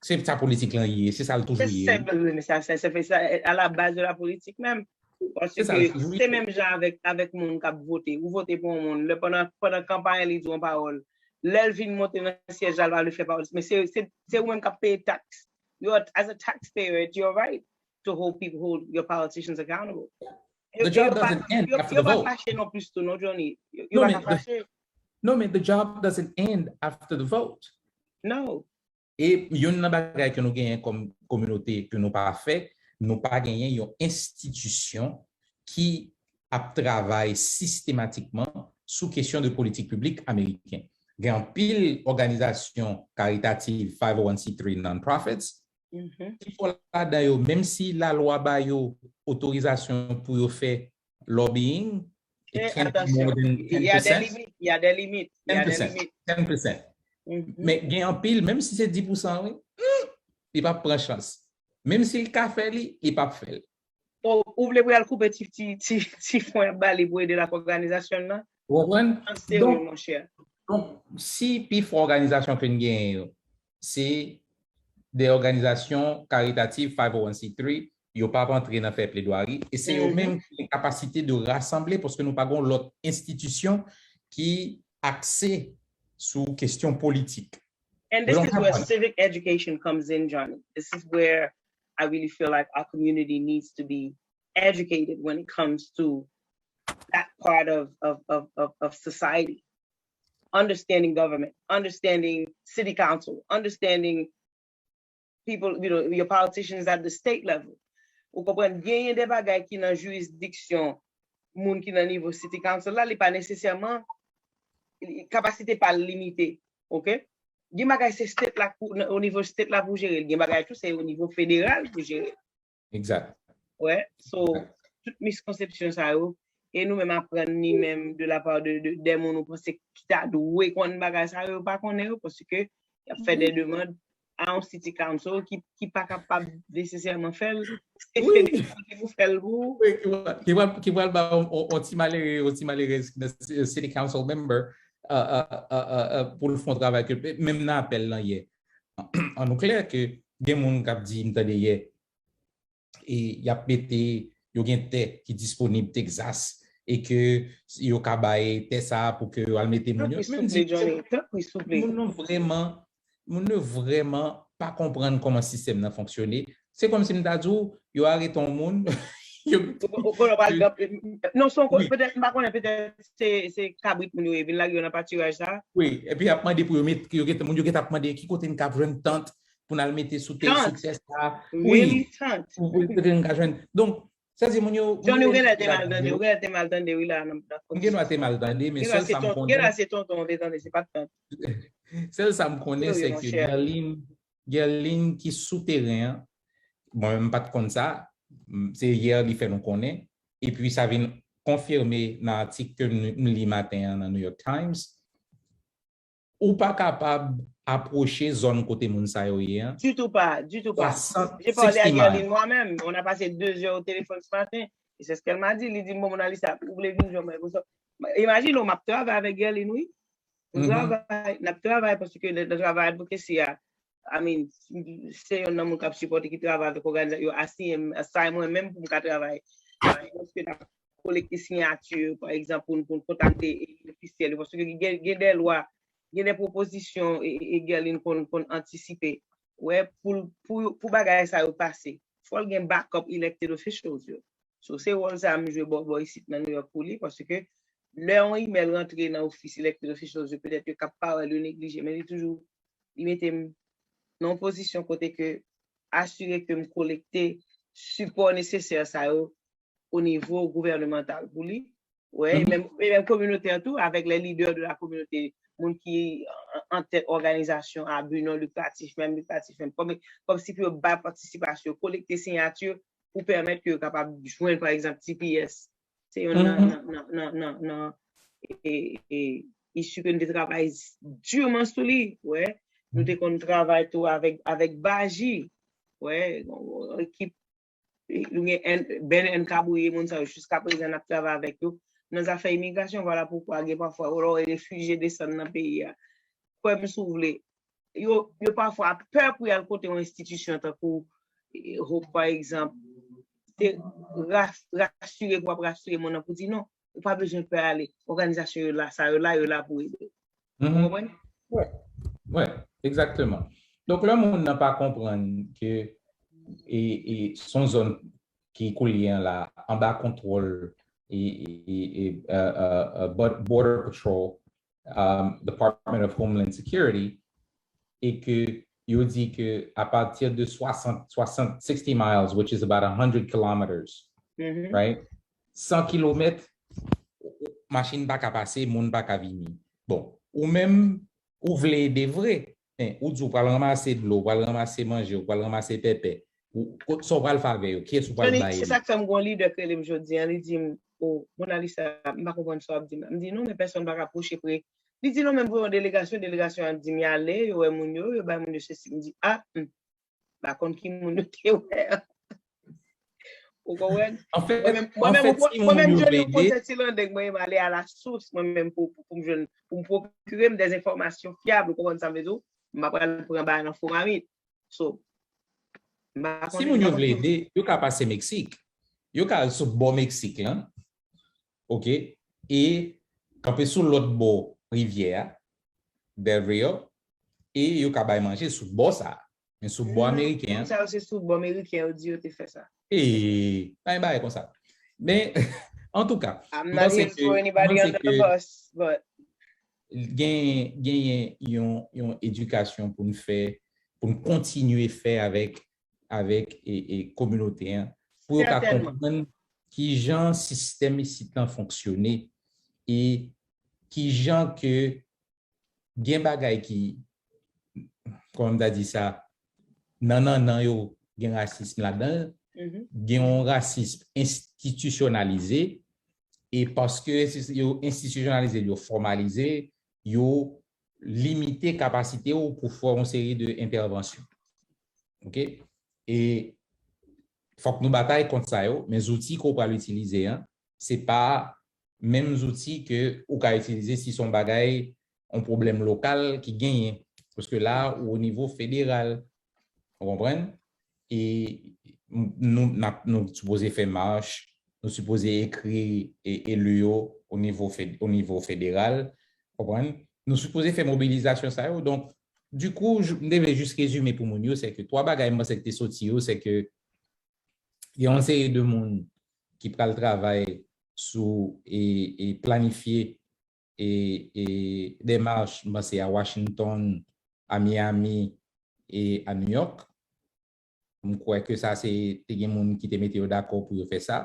Se sa politik lan ye, se sa l toujou ye. Se senp, wi, men sa, se, se, se a la baz de la politik menm. Paske se menm jan avèk, avèk moun k ap vote. Ou vote pou yon moun, lè pandan, pandan kanpay li di yon pawòl, Lè l vin monte nan syèj la, l pa vle fè pawòl. Men se, se, se ou menm k ap peye taks. You're, as a taxpayer, it's your right to hold people, hold your politicians accountable. The job doesn't end after the vote. Yo pa fache non plis tou, non, Johnny. Yo pa ka fache. No, men the job doesn't end after the vote. No. E youn nan bagay ke nou genyen kòm kominote ke nou pa fè, nou pa genyen yon enstitisyon ki ap travay sistematikman sou kesyon de politik piblik ameriken. Gen anpil òganizasyon karitativ, five oh one c three non-profits, ki fò ladan yo, menm si lalwa ba yo otorizasyon pou yo fè lobbying, it can't be more than ten percent. Il y a des limites. Il y a des limites. Ten percent. Men gen anpil, menm si se dis pousan, wi, li p ap pran chans. Menm si l ka fè li, li p ap fè l. Ou vle pou y al koupe ti, ti, ti, ti fon y ap ba li pou ede l ak òganizasyon l lan? Ou konprann? An serye, monchè. Donk, si pi fò òganizasyon ke n genyen yo, se de òganizasyon karitativ five oh one c three, yo p ap antre nan fè pledwari, e se yo menm ki gen kapasite de rasanble, paske nou pa gen lòt enstitisyon ki akse sou kesyon politik. And this is where civic education comes in, Johnny. This is where I really feel like our community needs to be educated when it comes to that part of, of, of, of, of society. Understanding government, understanding city council, understanding people, you know, your politicians at the state level. Ou konprann, genyen de bagay ki nan jiridiksyon moun ki nan nivo city council la, li pa nesesèman, kapasite pa l limite, ok? Gen bagay se state la, o nivo state la pou jere l, gen bagay tou se o nivo federal pou jere l. Exact. Wè, so, tout miskonsepsyon sa yo, e nou menm aprann ni menm de la part de, de, de moun ou panse ki ta dwe konn bagay sa yo, yo pa konnen yo, paske y ap fè de demann a yon city council ki, ki pa kapab nesesèman fè l. Se federal ki pou fè l pou ou. Ki pral, ki pral ba yon ti malere, yon ti malere city council member pou l fè yon travay ke, menm nan apèl lan yè. An nou klè ke gen moun k ap di, m tande yè, e y ap mete, yo gen tè ki disponib Texas, e ke yo ka bay tè sa a pou ke yo al mete moun yo. Men m di, moun yo vrèman, moun yo vrèman pa konprann kòman sistèm nan fonksyone. Se kòmsi m ta di w, yo arete yon moun, yo Non, se yon, petèt, m pa konnen, petèt se, se kabrit moun yo ye vin lage yo nan patiraj sa. Wi, epi y ap mande pou yo met, yo gentan, moun yo gentan ap mande ki kote n ka jwenn tant pou n al mete sou tè, sou tè sa. Wi, pou, pou, pou n ka jwenn. Donk, sa di moun yo. Johnny, ou genlè te mal tande, ou genlè te mal tande, wi, la, nan, nan. M genlè te mal tande, men sèl sa m konnen. Genlè se tonton, genlè se tonton, te tande, se pa tant. Sèl sa m konnen, se ke Guerline, Guerline ki sou teren an, mwen menm m pa t konn sa, se yè li fè nou konnen, epi sa vin konfime nan atik ke m, m li maten an nan New York Times. Ou pa kapab apwoche zòn kote moun sa yo ye an. Ditou pa, ditou pa. J'ai parlé à Guerline moi-même. On a passé deux heures au téléphone ce matin. Et c'est ce qu'elle m'a dit. Li di m, bon, Mona Lisa, ou vle vin jwenn mwen pou sa. Imajine w, m ap travay avèk Guerline, wi. Nou travay, n ap travay paske nan, nan travay advocacy a, I mean, se youn nan moun k ap sipòte ki travay avèk òganizasyon yo, asiyen, asay mwen menm pou m ka travay. Paske n ap kolekte siyati, pa egzanp, pou n, pou n kontakte ofisyèl yo, paske gen, gen de lwa, gen de pwopozisyon e, e, e Guerline konn, konn antisipe. Wè, pou, pou, pou bagay sa yo pase, fò l gen backup elected officials yo. So, se wòl sa a m jwe bò, bò isit nan New York pou li, paske lè yon email rantre nan ofis elected officials yo, petèt yo ka pa wè l, yo neglije, men li toujou, li mete m nan yon pozisyon kote ke asire ke m kolekte sipò nesesè sa yo o nivo gouvènemantal pou li. Wè, e menm, e menm kominotè tou, avèk les leaders de la communauté, moun ki an, an tèt òganizasyon a bi non likratif, menm likratif, menm kòm, kòmsi pou yo bay patisipasyon, kolekte siyati pou pèmèt ke yo kapab jwenn, pa egzanp, T P S. Se youn nan, nan, nan, nan, nan, nan, e, e, issue ke n te travay durement sou li, wè. Nou te konn travay tou avèk, avèk Baji, wè, yon ekip, nou gen N, Ben N Kabouye, moun sa yo, jiska prezan n ap travay avèk yo. Nan zafè imigrasyon, vwala poukwa gen pafwa, lè w refijye desann nan peyi a. Kwè m si w vle, yo, yo pafwa pè pou y al kote yon enstitisyon tankou, eh, Hope, pa egzanp, te ras-, rasire pou w ap rasire moun nan pou di non, ou pa bezwen pè ale. Òganizasyon yo la, sa yo la, yo la pou ede w. Ou konprann? Wè, wè, egzakteman. Donk, lè moun nan pa konprann ke e, e, se yon zòn ki kounye a la anba kontwòl e, e, e, e, uh, uh, uh, Bor- Border Patrol, um, Department of Homeland Security, e ke yo di ke apati de swasant, swasant, sixty miles, which is about a hundred kilometers, Mhm. right? San kilomèt, machin pa ka pase, moun pa ka vini. Bon, ou menm, ou vle ede vre, men ou di ou pral ranmase dlo, ou pral ranmase manje, ou pral ranmase pèpè. Ou, sa w pral fè avè yo? Kiyès ou pral Tony, bay se li? Sa k fè m gon lidè k rele m jodi an, li di m, o, Mona Lisa, m pa konprann sa w ap di m. M di, non, men pèsonn pa ka pwoche pre. Li di, non, men m voye yon delegasyon, delegasyon an di m y ale, yo wè moun yo, yo bay moun yo sesi. M di, a, m pa konn ki moun yo te wè. Ou konprann? An fèt, Mwen menm, an mwen menm, fèt, mwen, si mwen moun menm, yo Johnny, vle ou konn ede, sèti landeng, mwen menm ale a la sous, mwen menm pou, pou, pou m jwenn, pou m pwokire m des informations fiables, ou konprann sa m vle di w? M pa pral pran bagay nan fo mamit. So, m pa si konnen moun yo nan vle fo ede, yo ka pase Meksik. Yo ka al sou bò Meksik lan, ok, e kanpe sou lòt bò rivyè a, Del Rio, e yo ka bay manje sou bò sa a. Men sou bò Mhm. ameriken an, Sa yo se sou bò ameriken yo di yo te fè sa. e pa yon bagay konsa. Men, antouka, I'm m not panse here to ke, throw m anybody panse under the ke bus, but gen, genyen yon, yon edikasyon pou n fè, pou n kontinye fè avèk, avèk e, e kominote an, pou yo ka Sètènman. Konprann ki jan sistèm isit lan fonksyone e ki jan ke gen bagay ki, kòman m ta di sa, nan nannan yo gen rasism ladan l, Mhm. gen yon rasism enstitisyonalize, e paske ensti- yo enstitisyonalize l, yo fòmalize, yo limite kapasite w pou fè yon seri de entèvansyon. Ok? E fòk nou batay kont sa yo, men zouti ke w pral itilize an, se pa menm zouti ke ou ka itilize si se yon bagay, yon pwoblèm lokal ki genyen. Paske la, ou o nivo federal. Ou konprann? E nou, n ap, nou sipoze fè mach, nou sipoze ekri e, eli yo o nivo, fed, o nivo federal. Konprann? Nou sipoze fè mobilizasyon sa yo. Donk, dikou, m te vle jis rezime pou moun yo, se ke twa bagay m panse ki te soti yo, se ke gen yon seri de moun ki pral travay sou e, e planifye e, e demach, m panse a Washington, a Miami e a New York. M kwè ke sa se te gen moun ki te mete yo dakò pou yo fè sa.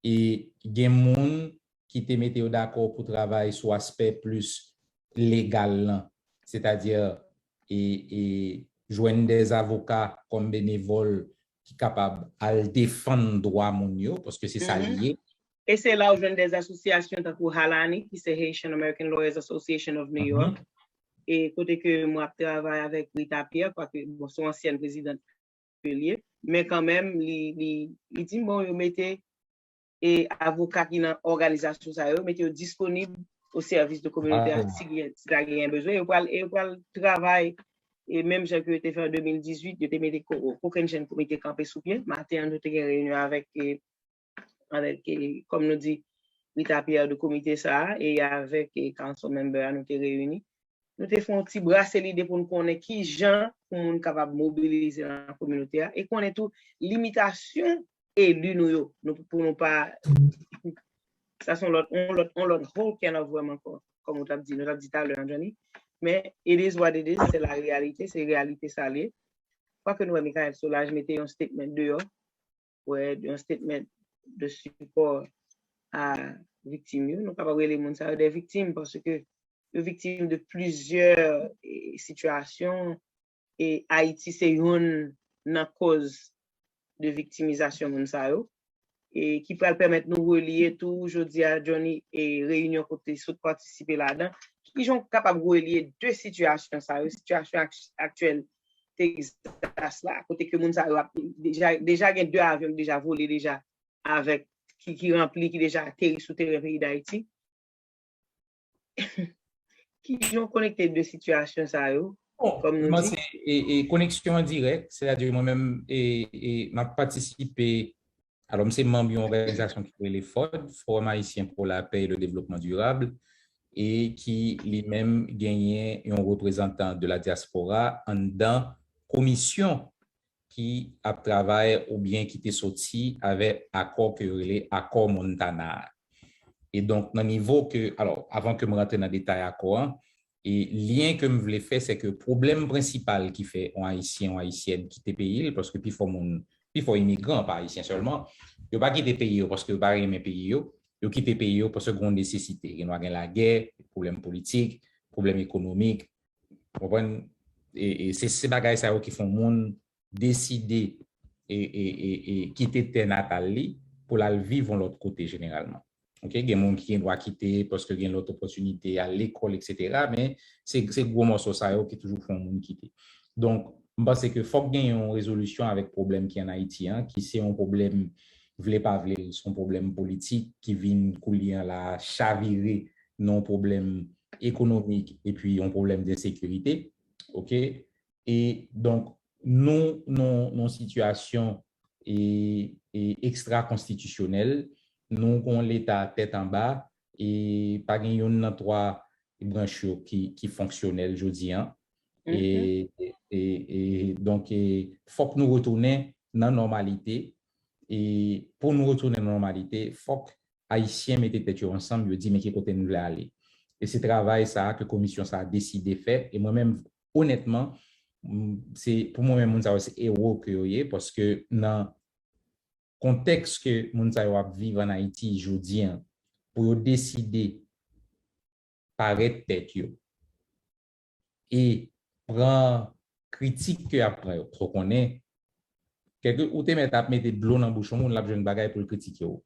E gen moun ki te mete yo dakò pou travay sou aspè plis legal lan, sètadi e, e jwenn de avoka kòm benevòl ki kapab al defann dwa moun yo, paske se sa li ye. E se la ou jwenn de asosyasyon tankou Halani, ki se Haitian American Lawyers Association of New York, e kote ke mwen ap travay avèk Rita Pierre, kwake, bon, se yon ansyèn prezidant ke li ye, men kanmenm, li, li, li di m, bon, yo mete e avoka ki nan òganizasyon sa yo, mete yo disponib o sèvis de kominote a, si gen, si ta genyen bezwen, yo pral, e yo pral travay, e menm jan ke yo te fè an de mil dizuit, yo te mete ko, kokennchenn komite kanpe sou pye. Maten an, nou te gen reyinyon avèk, e, avèk, e, kòm nou di, Rita Pierre de komite sa a, e avèk, e, council member a, nou te reyini. Nou te fè yon ti brase lide pou n konnen ki jan pou moun kapab mobilize nan kominote a, e konnen tou limitasyon eli nou yo, nou, pou nou pa, sa se yon lòt, yon lòt, yon lòt whole can of worm ankò, kòm ou t ap di, nou t ap di talè an, Johnny. Men, it is what it is, se la réalité, se reyalite sa l ye. Kwake nou wè Michael Solages mete yon statement deyò, wè, yon statement de sipò a viktim yo. Nou kapab rele moun sa yo de viktim, paske yo viktim de plizyè, e, sitiyasyon, e Ayiti se youn nan koz de viktimizasyon moun sa yo, e ki pral pèmèt nou relye tou, jodi a, Johnny, e reyinyon kote sot patisipe ladan, ki jan w kapab relye de sitiyasyon sa yo, sitiyasyon ak, aktyèl Texas la, kote ke moun sa yo ap, deja, deja gen de avyon ki deja vole deja avèk, ki, ki ranpli, ki deja ateri sou teren peyi Dayiti. Ki jan w konekte de sitiyasyon sa yo? Bon, Kòm nou mwen di. Se e, e koneksyon an dirèk, sètadi mwen menm, e, e m ap patisipe, alò, m se manm yon òganizasyon ki rele FOD, Forum Haïtien pour la Paix et le Développement Durable, e ki li menm genyen yon reprezantan de la diaspora anndan komisyon ki ap travay oubyen ki te soti avèk akò ke yo rele akò Montana a. E donk, nan nivo ke, alò, avan ke m rantre nan detay akò an, e lyen ke m vle fè, se ke pwoblèm prensipal ki fè yon Ayisyen, yon Ayisyèn kite peyi l, paske pifò moun, pifò imigran, pa Ayisyen sèlman, yo pa kite peyi yo paske yo pa renmen peyi yo, yo kite peyi yo paske gen yon nesesite. Gen dwa gen lagè, pwoblèm politik, pwoblèm ekonomik, w konprann? E, e se, se bagay sa yo ki fè yon moun deside e, e, e, e kite tè natal li pou l al viv yon lòt kote jeneralman. Ok, gen moun ki gen dwa kite paske gen lòt opòtinite, al lekòl, etsetera, men se, se gwo mòso sa yo ki toujou fè yon moun kite. Donk, m panse ke fòk gen yon rezolisyon avèk pwoblèm ki ann Ayiti an, ki se yon pwoblèm, vle pa vle, se yon pwoblèm politik ki vin kounye a la chavire nan yon pwoblèm ekonomik epi yon pwoblèm de ensekirite. Ok? E donk, nou, nou, nou sitiyasyon e, e ekstra konstitisyonèl, nou gon leta tèt anba, e pa gen youn nan twa branch yo ki, ki fonksyonèl jodi an. E, e, e, e donk, e, fòk nou retounen nan nòmalite. E pou nou retounen nan nòmalite, fòk Ayisyen mete tèt yo ansanm, yo di men ki kote nou vle ale. E se travay sa a ke komisyon sa a deside fè. E mwen menm, onètman, m, se, pou mwen menm, moun sa yo se ewo ke yo ye, paske nan kontèks ke moun sa yo ap viv ann Ayiti jodi an, pou yo deside parèt tèt yo e pran kritik ke y ap pran yo. Paske w konnen, kèlke, ou te mèt ap mete dlo nan bouch yon moun, l ap jwenn bagay pou l kritike w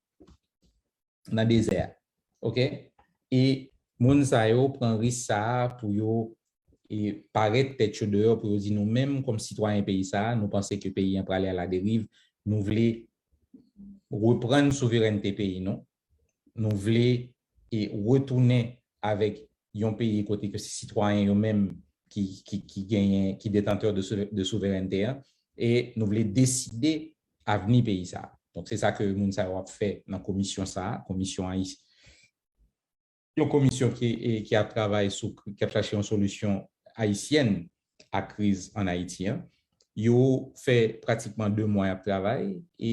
nan dezè a. Ok? E moun sa yo pran risk sa a pou yo e parèt tèt yo deyò, pou yo di nou menm kòm sitwayen peyi sa a, nou panse ke peyi an prale aladeriv, nou vle reprann souverènte peyi nou, nou vle e retounen avèk yon peyi kote ke se sitwayen yo menm ki, ki, ki genyen, ki detantè de, sou- de souverènte an, e nou vle deside avni peyi sa a. Donk, se sa ke moun sa yo ap fè nan komisyon sa a, komisyon Ayis- yon komisyon ki, e, ki ap travay sou, ki ap chache yon solisyon ayisyèn a kriz ann Ayiti an. Yo fè pratikman de mwa y ap travay e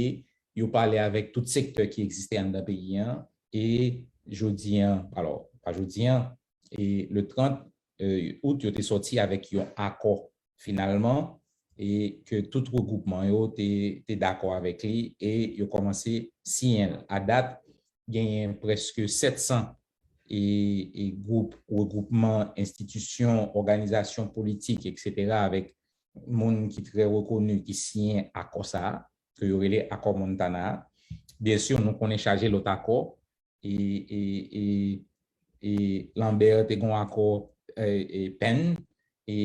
yo pale avèk tout sektè ki egziste anndan peyi an. E jodi an, alò, pa jodi an, e le trant, e, out, yo te sòti avèk yon akò finalman, e ke tout regroupman yo te, te dakò avèk li, e yo kòmanse siyen l. A dat, genyen prèske sèt san e, e gwoup, regroupman, enstitisyon, òganizasyon politik, etsetera, avèk moun ki trè rekoni ki siyen akò sa a, ke yo rele akò Montana a. Byen si, nou konnen chaje lòt akò, e, e, e, e Lambert te gen yon akò, e, e, Penn, e,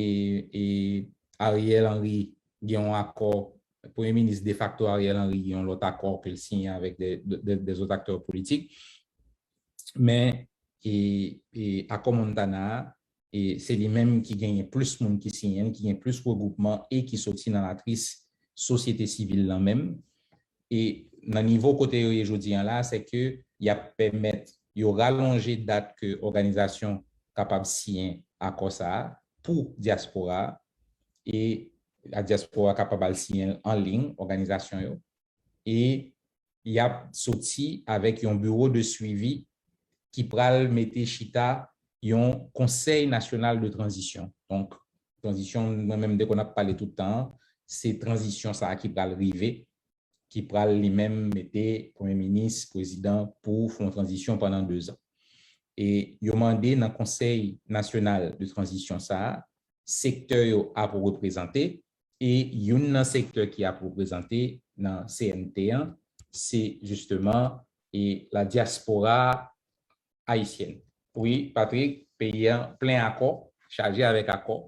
e Ariel Henry gen yon akò, Premye Minis defakto Ariel Henry gen yon lòt akò ke l siyen avèk de, de, de, de zòt aktè politik. Men, e, e akò Montana a, e se li menm ki genyen plis moun ki siyen l, ki gen plis regroupman e ki soti nan latris sosyete sivil lan menm. E nan nivo kote yo ye jodi an la, se ke y ap pèmèt yo ralonje dat ke òganizasyon kapab siyen akò sa a pou dyaspora a, e la dyaspora kapab al siyen l an liy, òganizasyon yo. E y ap soti avèk yon biwo de swivi ki pral mete chita yon Konsèy Nasyonal de Tranzisyon. Donk, tranzisyon, mwen menm, de konn ap pale tout tan an, se tranzisyon sa a ki pral rive, ki pral li menm mete premye minis, prezidan pou fè yon tranzisyon pandan dezan. E yo mande nan Konsèy Nasyonal de Tranzisyon sa a, sektè yo ap reprezante, e youn nan sektè ki ap reprezante nan C N T an, se jisteman, e la dyaspora ayisyèn. Wi, Patrick, peyi an plen akò, chaje avèk akò,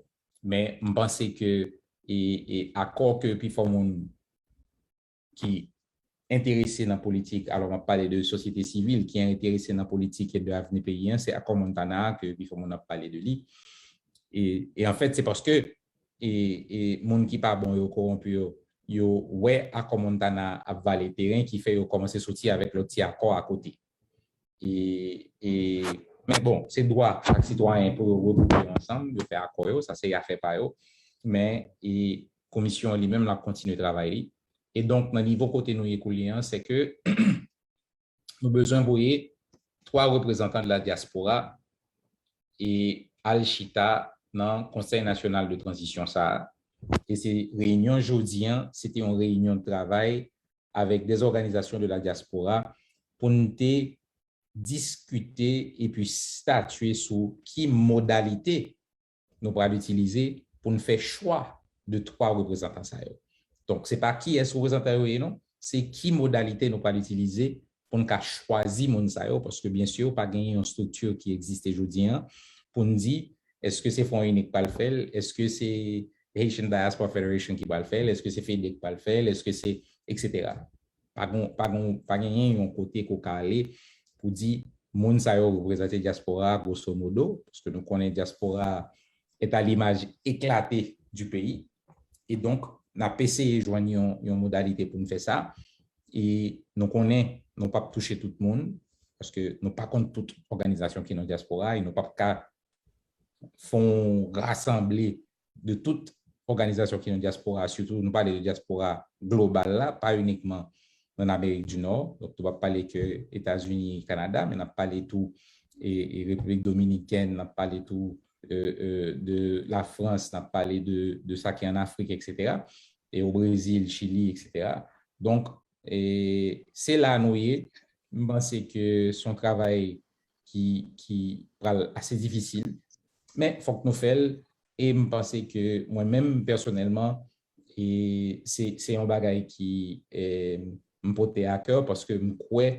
men m panse ke, e, e akò ke pifò moun ki enterese nan politik, alò m ap pale de sosyete sivil ki enterese nan politik e de avni peyi an, se akò Montana a ke pifò moun ap pale de li. E, e anfèt, se paske e, e moun ki pa bon yo, kowonpi yo, yo wè akò Montana ap vale teren, ki fè yo kòmanse soti avèk lòt ti akò akote. E, e Men bon, se dwa chak sitwayen pou yo regwoupe yo ansanm, yo fè akò yo, sa se afè pa yo. Men e, komisyon an li menm l ap kontinye travay li. E donk, nan nivo kote nou ye koulye a, se ke nou bezwen voye twa reprezantan de la diaspora e al chita nan Konsèy Nasyonal de Tranzisyon sa a. E se reyinyon jodi a, se te yon reyinyon de travay avèk de òganizasyon de la diaspora pou n te diskite epi statye sou ki modalite nou pral itilize pou n fè chwa de twa reprezantan sa yo. Donk, se pa kiyès reprezantan yo ye, non, se ki modalite nou pral itilize pou n ka chwazi moun sa yo, paske byen si pa gen yon estrikti ki egziste jodi a pou n di, èske se Front Uni k pral fè l, èske se Haitian Diaspora Federation ki pral fè l, èske se FEDE k pral fè l, èske se, et cetera. Pa gen, pa gen, pa genyen yon kote ke w ka ale pou di moun sa yo reprezante dyaspora a, grosso modo, paske nou konnen dyaspora a est à l'image éclatée du pays. E donk, n ap eseye jwenn yon, yon modalite pou n fè sa. E nou konnen nou p ap touche tout moun, paske nou pa konn tout òganizasyon ki nan dyaspora a, e nou p ap ka fè yon rasanble de tout òganizasyon ki nan dyaspora, sitou nou pale de dyaspora global la, pa inikman nan Amerik di Nò. Donk, nou p ap pale ke Etazini, Kanada, men n ap pale tou e, e Repiblik Dominikèn, n ap pale tou e, e, de Lafrans, n ap pale de, de sa ki an Afrik, et cetera. E o Brezil, Chili, et cetera. Donk, e, se la nou ye. M panse ke se yon travay ki, ki pral ase difisil, men fòk nou fè l. E m panse ke mwen menm, pèsonèlman, e se, se yon bagay ki e, m pote a kè, paske m kwè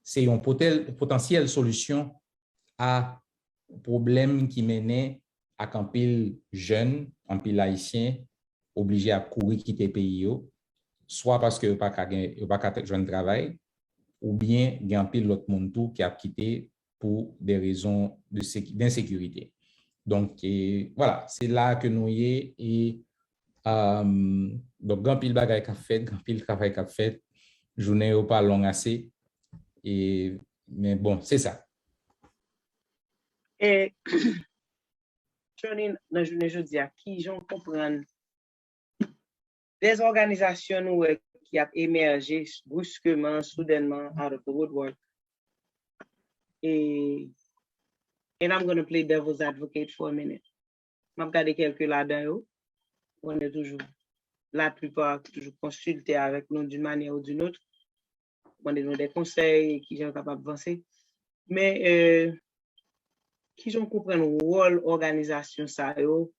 se yon potel, potansyèl solisyon a pwoblèm ki mennen ak anpil jèn, anpil Ayisyen oblije ap kouri kite peyi yo, swa paske yo pa ka gen, yo pa ka jwenn travay, oubyen gen anpil lòt moun tou ki ap kite pou de rezon de seki-, densekirite. Donk, e, vwala, se la ke nou ye, e, um, donk, gen anpil bagay k ap fèt, gen anpil travay k ap fèt, jounen yo pa long ase, e, men bon, se sa. E, Johnny, nan jounen jodi a, kijan w konprann dèzòganizasyon nou wè ki ap emèje bruskeman, soudènman, out of the woodwork? E, and I'm gonna play devil's advocate for a minute. M ap gade kèlke ladan yo. Mwen toujou, la plupart, toujou konsilte avèk nou d'une manière ou d'une autre. Mande nou de konsèy, kijan yo kapab vanse. Men, e, kijan w konprann wòl òganizasyon sa yo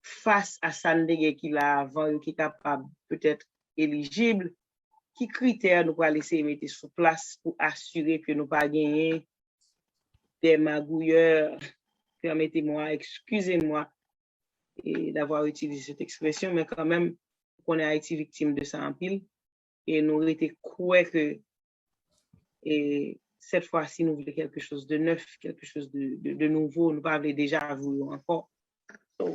fas a sa n te gen ki la avan yo, ki kapab petèt elijib? Ki kritè nou pral eseye mete sou plas pou asire ke nou pa genyen de magouyè, permettez-moi, excusez-moi, e, d'avoir utilisé cette expression, men kanmenm, nou konnen Ayiti viktim de sa anpil, e nou rete kwè ke, e, cette fois-ci, nou vle quelque chose de neuf, quelque chose de, de, de nouveau, nou pa vle deja vu yo ankò. So,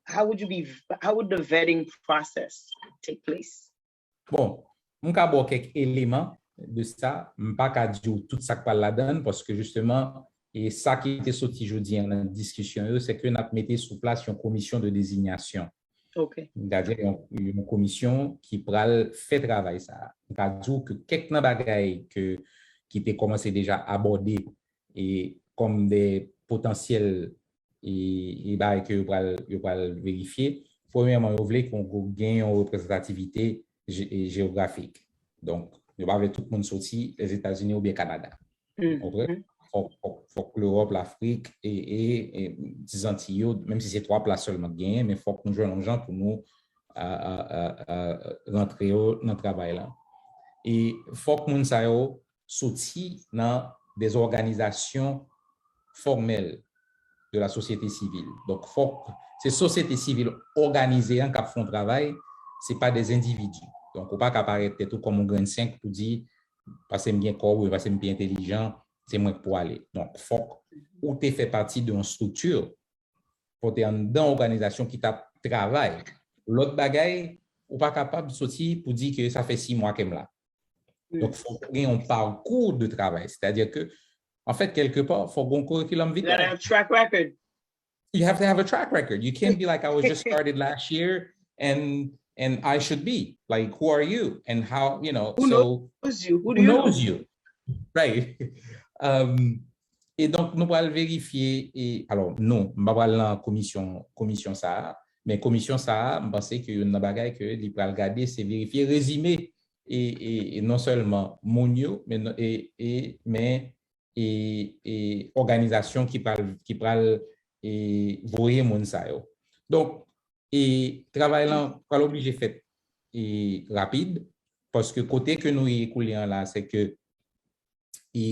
how would you be, how would the vetting process take place? Bon, m ka ba w kèk eleman de sa, m pa ka di w tout sa k pral ladan l, paske jisteman, e sa ki te soti jodi a nan diskisyon yo, se ke n ap mete sou plas yon komisyon de dezinyasyon. Ok. Sètadi yon, yon komisyon ki pral fè travay sa a. M ka di w ke kèk nan bagay ke, ki te kòmanse deja abòde e kòm de potansyèl e, e bagay ke yo pral, yo pral verifye, premyèman, yo vle ke gen yon reprezantativite je-, e jewografik. Donk, yo pa vle tout moun soti Lèzetazini oubyen Kanada. Ou konprann? Fòk, fòk, fòk Lewòp, Lafrik e, e, e ti Zantiy yo, menm si se twa plas sèlman k genyen, men fòk nou jwenn yon jan pou nou a, a, a, a, rantre yo nan travay la. E fòk moun sa yo soti nan de òganizasyon fòmèl de la sosyete sivil. Donk, fòk se sosyete sivil òganize an k ap fè yon travay, se pa de endividi. Donk, ou pa ka parèt tèt ou kòm yon grenn senk pou di, paske m gen kòb, oubyen paske m pi entèlijan, se mwen k pou ale. Donk, fòk ou te fè pati de yon estrikti, fòk ou te anndan òganizasyon ki t ap travay. Lòt bagay, ou pa kapab soti pou di ke sa fè sis mwa ke m la. Donk, fòk ou gen yon pakou de travay. Sètadi ke, An fèt, kèlke pa, fò gen yon curriculum You gotta vitae. Have track record. You have to have a track record. You can't be like, I was just started last year and and I should be. Like, who are you? And how, you know, Who so knows you? Who do who you know? Knows you? Right. Um, e donk, nou pral verifye, e, alò, nou, m pa pral nan komisyon, komisyon sa a, men komisyon sa a, m panse ke youn nan bagay ke li pral gade, se verifye rezime e, e, e non sèlman moun yo, men, e, e, men e, e òganizasyon ki pral, ki pral e, voye moun sa yo. Donk, e, travay lan pral oblije fèt e, rapid, paske kote ke nou ye koulye an la, se ke e,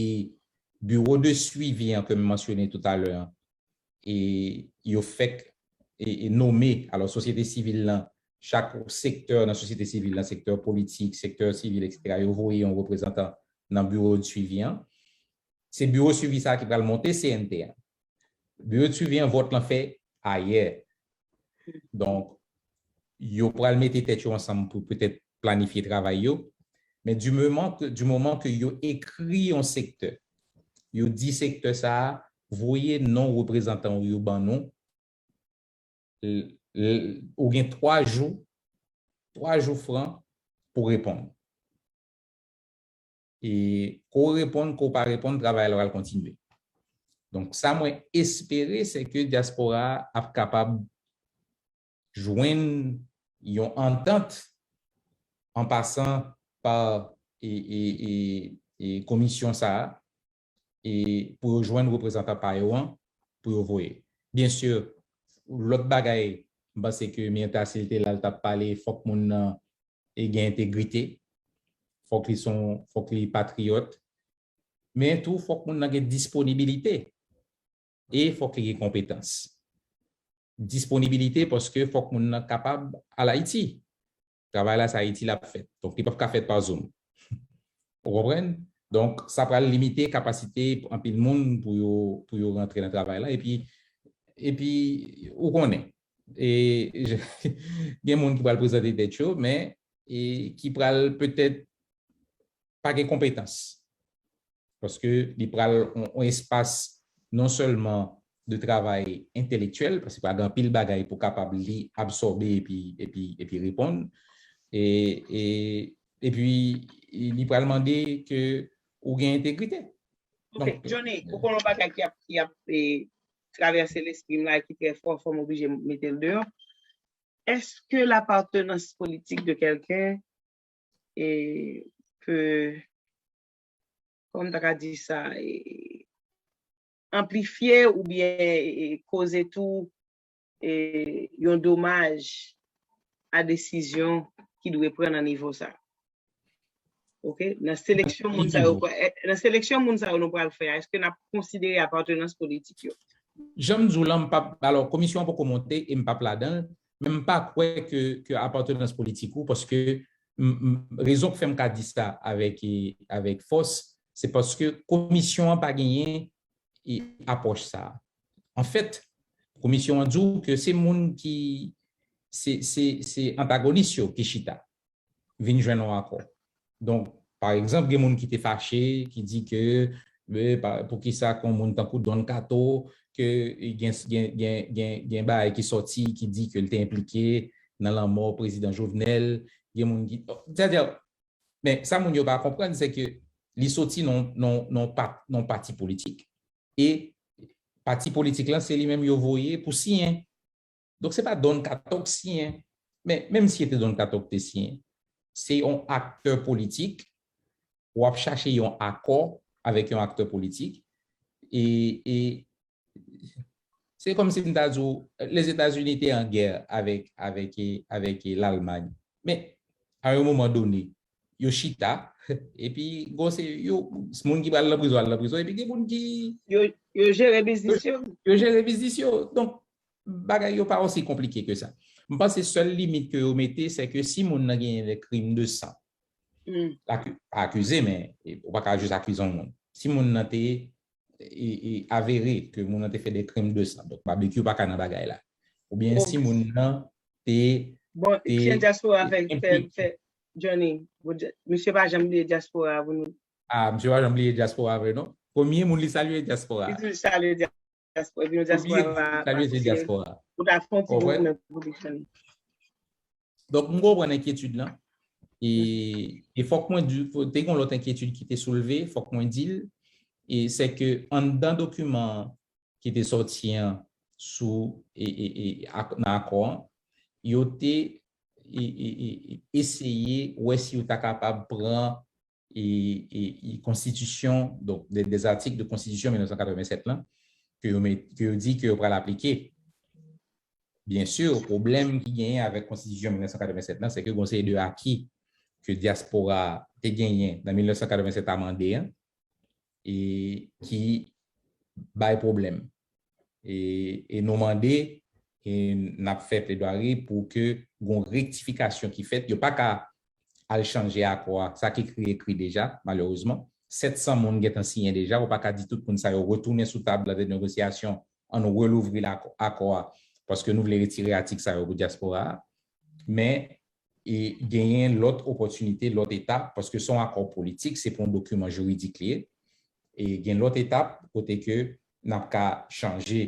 bureau de suivi an ke m mansyone toutalè an, e, yo fèk e, e nome, alò, sosyete sivil lan, chak sektè nan sosyete sivil lan, sektè politik, sektè sivil, etsetera, yo voye yon reprezantan nan bureau de suivi an. Se bureau de suivi sa a ki pral monte C N T an. Bureau de suivi an, vòt lan fè ayè. Donk, yo pral mete tèt yo ansanm pou petèt planifye travay yo. Men di moman ke, di moman ke yo ekri yon sektè, yo di sektè sa a, voye non reprezantan w yo ban nou, l- l- ou gen twa jou, twa jou fran pou reponn. E ke w reponn, ke w pa reponn, travay la pral kontinye. Donk, sa mwen espere, se ke dyaspora a ap kapab jwenn yon antant an pasan pa e, e, e, e komisyon sa a, e pou yo jwenn reprezantan pa yo an, pou yo voye. Byen si, lòt bagay, m panse ke Myrtha, si l te la, l t ap pale, fòk moun nan e gen entegrite, fòk li son, fòk li patriyòt, men tou fòk moun nan gen disponibilite e fòk li gen konpetans. Disponibilite paske fòk moun nan kapab al Ayiti. Travay la, se Ayiti l ap fèt. Donk, li p ap ka fèt pa Zoom. Ou konprann? Donk, sa pral limite kapasite anpil moun pou yo, pou yo rantre nan travay la. Epi, epi ou konnen, e, gen moun ki pral prezante tèt yo, men e ki pral petèt pa gen konpetans. Paske li pral yon, yon espas non sèlman de travay entelektyèl, paske pral gen anpil bagay pou kapab li absòbe epi, epi, epi reponn. E, e, epi li pral mande ke ou gen entegrite. Ok, Johnny, ou konnen yon bagay ki ap, ki ap e, travèse lespri m la e ki trè fò, fò m oblije mete l deyò. Èske lapatenans politik de kèlken e, pe, kòman m ta ka di sa, e, anplifye oubyen e, koze tou e, yon domaj a desizyon ki dwe pran nan nivo sa a? Ok, nan seleksyon moun sa yo, nan seleksyon moun sa yo nou pral fè a, èske n ap konsidere apartenans politik yo? Jan m di w lan, m p ap, alò, komisyon an poko monte e m p ap ladan l, men m pa kwè ke, ke apartenans politik ou, paske rezon k fè m ka di sa avèk, avèk fòs, se paske komisyon an pa genyen apwòch sa a. Anfèt, komisyon an di w ke se moun ki, se, se, se antagonis yo ki chita vin jwenn yon akò. Donk, pa egzanp, gen moun ki te fache, ki di ke, poukisa ke yon moun tankou Don Kato, ke gen, gen, gen, gen, gen bagay ki sòti, ki di ke l te enplike nan lanmò prezidan Jovenel, gen moun ki, sètadi, men sa moun yo pa konprann, se ke li soti nan, nan, nan pati politik, e pati politik lan, se li menm yo voye pou siyen. Donk, se pa Don Kato k siyen. Men, menm si se te Don Kato k te siyen, se yon aktè politik, w ap chache yon akò avèk yon aktè politik, e, e se kòmsi m ta di w, Lèzetazini te an gè avèk, avèk, avèk Lalmany. Men, a yon moman done, yo chita, epi, bon, se yo, moun ki pral nan prizon, al nan prizon, epi gen moun ki. Yo, yo jere biznis yo. Yo jere biznis yo. Donk, bagay yo pa osi konplike ke sa. M panse sèl limit ke yo mete, se ke si moun nan genyen de krim de san, pa akize, men ou pa ka jis akize yon moun. Si moun nan te e, e avere ke moun nan te fè de krim de san. Donk, Babekyou pa ka nan bagay la. Oubyen si moun nan te. Bon, jan dyaspora fè, fè, fè, Johnny, misye pa janm bliye dyaspora pou nou. Ah, misye pa janm bliye dyaspora vre, non? Premye moun li salye dyaspora. Li toujou salye dyaspora. Epi nou dyaspora la. Salye se dyaspora. Ou ta fè yon ti mouvman pou li fè. Donk, m konprann enkyetid lan. E, e fòk mwen di, te gen yon lòt enkyetid ki te soulve, fòk mwen di l, e se ke anndan dokiman ki te sòti an sou, e, e, e, ak, nan akò an, yo te e, e, e, e eseye wè si yo ta kapab pran e, e, e konstitisyon, donk, de, de zatik de konstitisyon mil nèf san katrevennsèt lan, ke yo, met, ke yo di ke yo pral aplike. Byen si, pwoblèm ki genyen avèk konstitisyon mil nèf san katrevennsèt lan, se ke gon seri de aki ke dyaspora te genyen nan mil nèf san katrevennsèt amande an, e ki bay pwoblèm. E, e nou mande, e n ap fè pledwari pou ke gon rektifikasyon ki fèt. Yo pa ka al chanje akò a, sa ki ekri, ekri deja, malerezman. Sèt san moun gentan siyen deja, ou pa ka di tout moun sa yo retounen sou tab la de negosyasyon, ann relouvri akò a, paske nou vle retire atik sa yo pou dyaspora a. Men, e genyen lòt opòtinite, lòt etap, paske se yon akò politik, se pa yon dokiman jiridik li ye. E gen lòt etap kote ke n ap ka chanje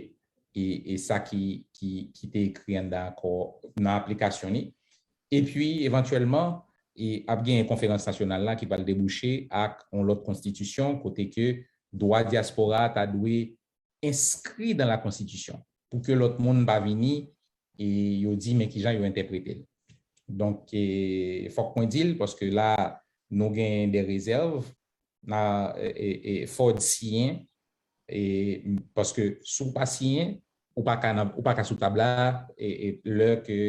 e, e sa ki, ki, ki te ekri anndan akò nan aplikasyon li. Epi, evantyèlman, e ap genyen konferans nasyonal la ki pral debouche ak yon lòt konstitisyon kote ke dwa dyaspora a ta dwe enskri dans la Constitution pou ke lòt moun pa vini e yo di men kijan yo entèprete l. Donk, e, fòk mwen di l, paske la, nou gen de rezèv, na, e, e, e, fò w siyen, e, paske si w pa siyen, ou pa ka, nan, ou pa ka sou tab la, e, e, lè ke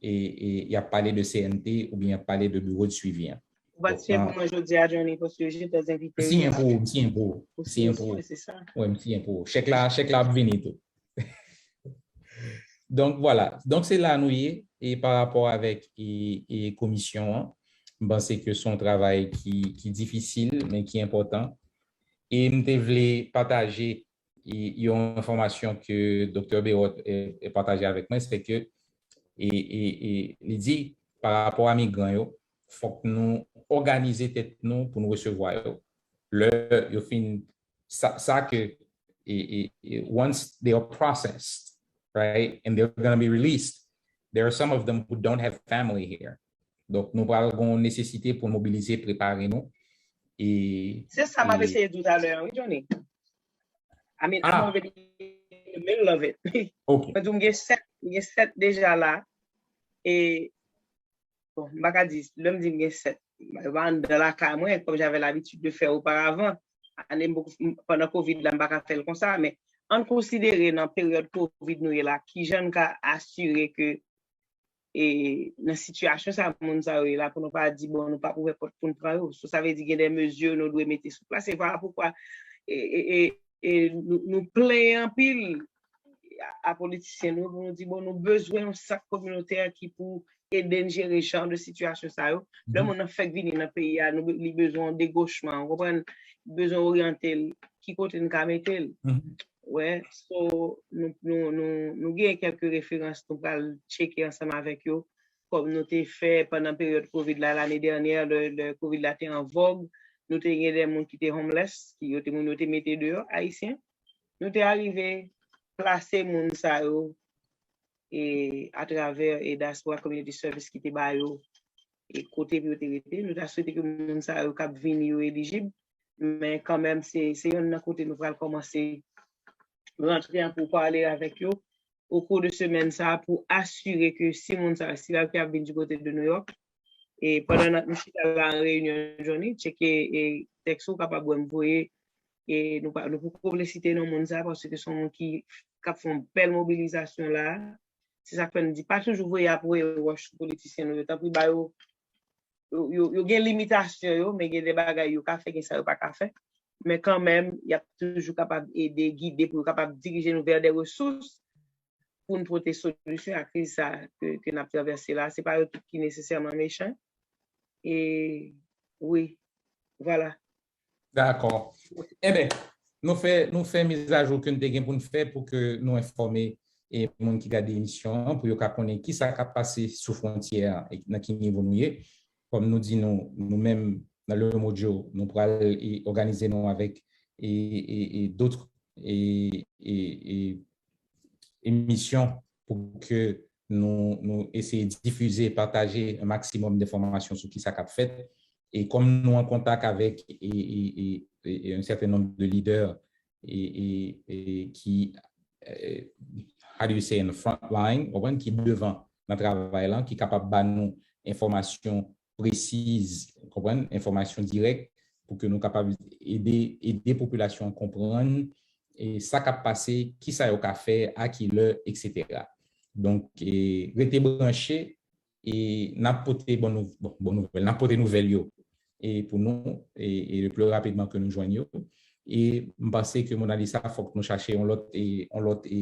e, e, y ap pale de C N T oubyen y ap pale de biwo de swivi an. Ou pa t siyen pou mwen jodi a, Johnny, paske je t'ai invité. M siyen pou ou, m siyen pou ou. Ou siyen pou ou. Se sa. Wi, m siyen pou ou. Chèk la, chèk la ap vini tou. Donk, vwala. Donk, se la nou ye, e pa rapò avèk e, e komisyon an. M panse ke se yon travay ki, ki difisil, men ki enpòtan. E m te vle pataje e, yon enfòmasyon ke Doktè Berot, e, e pataje avèk mwen, se ke, e, e, e, li di, pa rapò a migran yo, fòk nou òganize tèt nou pou nou resevwa yo. Lè yo fin, sa, sa ke, e, e, e, once they are processed, right, and they're gonna be released, there are some of them who don't have family here. Donk, nou pral gen yon nesesite pou nou mobilize, prepare nou. E, se sa m ap eseye di w talè a, wi, Johnny. I mean, I'm already in the middle of it. Ok. Mwen di w, m gen sèt, m gen sèt deja la. E, bon, m pa ka di, lè m di m gen sèt, yo pa anndan lakay mwen, comme j'avais l'habitude de faire auparavant. Ane m poko, pandan Covid la, m pa ka fè l konsa, men ann konsidere nan peryòd Covid nou ye la, kijan n ka asire ke e nan sitiyasyon sa moun sa yo ye la, pou nou pa di, bon, nou p ap ouvè pòt pou n pran yo. So, sa vle di gen de mezi nou dwe mete sou plas. E vwala poukwa e, e, e, e nou, nou plenyen anpil a, a politisyen nou, pou nou di, bon, nou bezwen yon sant kominotè ki pou ede n jere jan de sitiyasyon sa yo. Lè moun nan fèk vini nan peyi a, nou, li bezwen yon degochman, ou konprann? Bezwen oryante l, ki kote n ka mete l. Wè, so, nou, nou, nou, nou gen kèlke referans nou pral tcheke ansanm avèk yo, kòm nou te fè pandan peryòd Covid la, lane dènyè, lè, lè Covid la te an vòg, nou te gen de moun ki te homeless, ki yo te, moun yo te mete deyò, Ayisyen. Nou te arive plase moun sa yo, e, atravè, e, Diaspora Community Service ki te ba yo, e, kote pou yo te rete. Nou ta swete ke moun sa yo k ap vini yo elijib, men kanmenm se, se yonn nan kote nou pral kòmanse rantre an pou pale avèk yo o kou de semèn sa a pou asire ke si moun sa yo, sila ki ap vin di kote de New York, e pandan n ap, nou chita la an reyinyon, Johnny, tcheke, e, tèks ou kapab wè m voye, e nou pa, nou poko vle site non moun sa a, paske se yon moun ki, k ap fè yon bèl mobilizasyon la. Se sa k fè n di, pa toujou voye ap voye wòch sou politisyen nou yo. Tanpri, ba yo, yo, yo, yo gen limitasyon yo, men gen de bagay yo ka fè, gen sa yo pa ka fè. Men kanmenm, y ap toujou kapab ede, gide pou yo kapab dirije nou vè de resous pou n pote solisyon a kriz sa ke, ke n ap travèse la. Se pa yo tout ki nesesèman mechan. E wi, vwala. Dakò. Enben, nou fè, nou fè mizajou ke n te gen pou n fè pou ke nou enfòme e moun ki gade emisyon an, pou yo ka konnen kisa k ap pase sou fwontyè a e nan ki nivo nou ye. Kòm nou di nou, nou menm, nan Le Mojo, nou pral e òganize nou avèk et, et, et d'autres et, et, et émissions pour que nous, nous essayer de diffuser, partager un maximum d'informations sur qui ça cap fait. Et comme nous en contact avec et, et, et, et un certain nombre de leaders et, et, et qui, euh, how do you say, in the front line, ou konprann, ki devan nan travay la, ki kapab ba nou enfòmasyon presiz, konprann, enfòmasyon dirèk, pou ke nou kapab ede, ede popilasyon an konprann e sa k ap pase, kisa yo ka fè, a ki lè, etsetera. Donk, e, rete branche, e n ap pote bon, nou, bon, bon nouvèl, n ap pote nouvèl yo e pou nou, e, e le plus rapidement que nou jwenn yo. E m panse ke Mona Lisa, fòk nou chache yon lòt, e, yon lòt, e,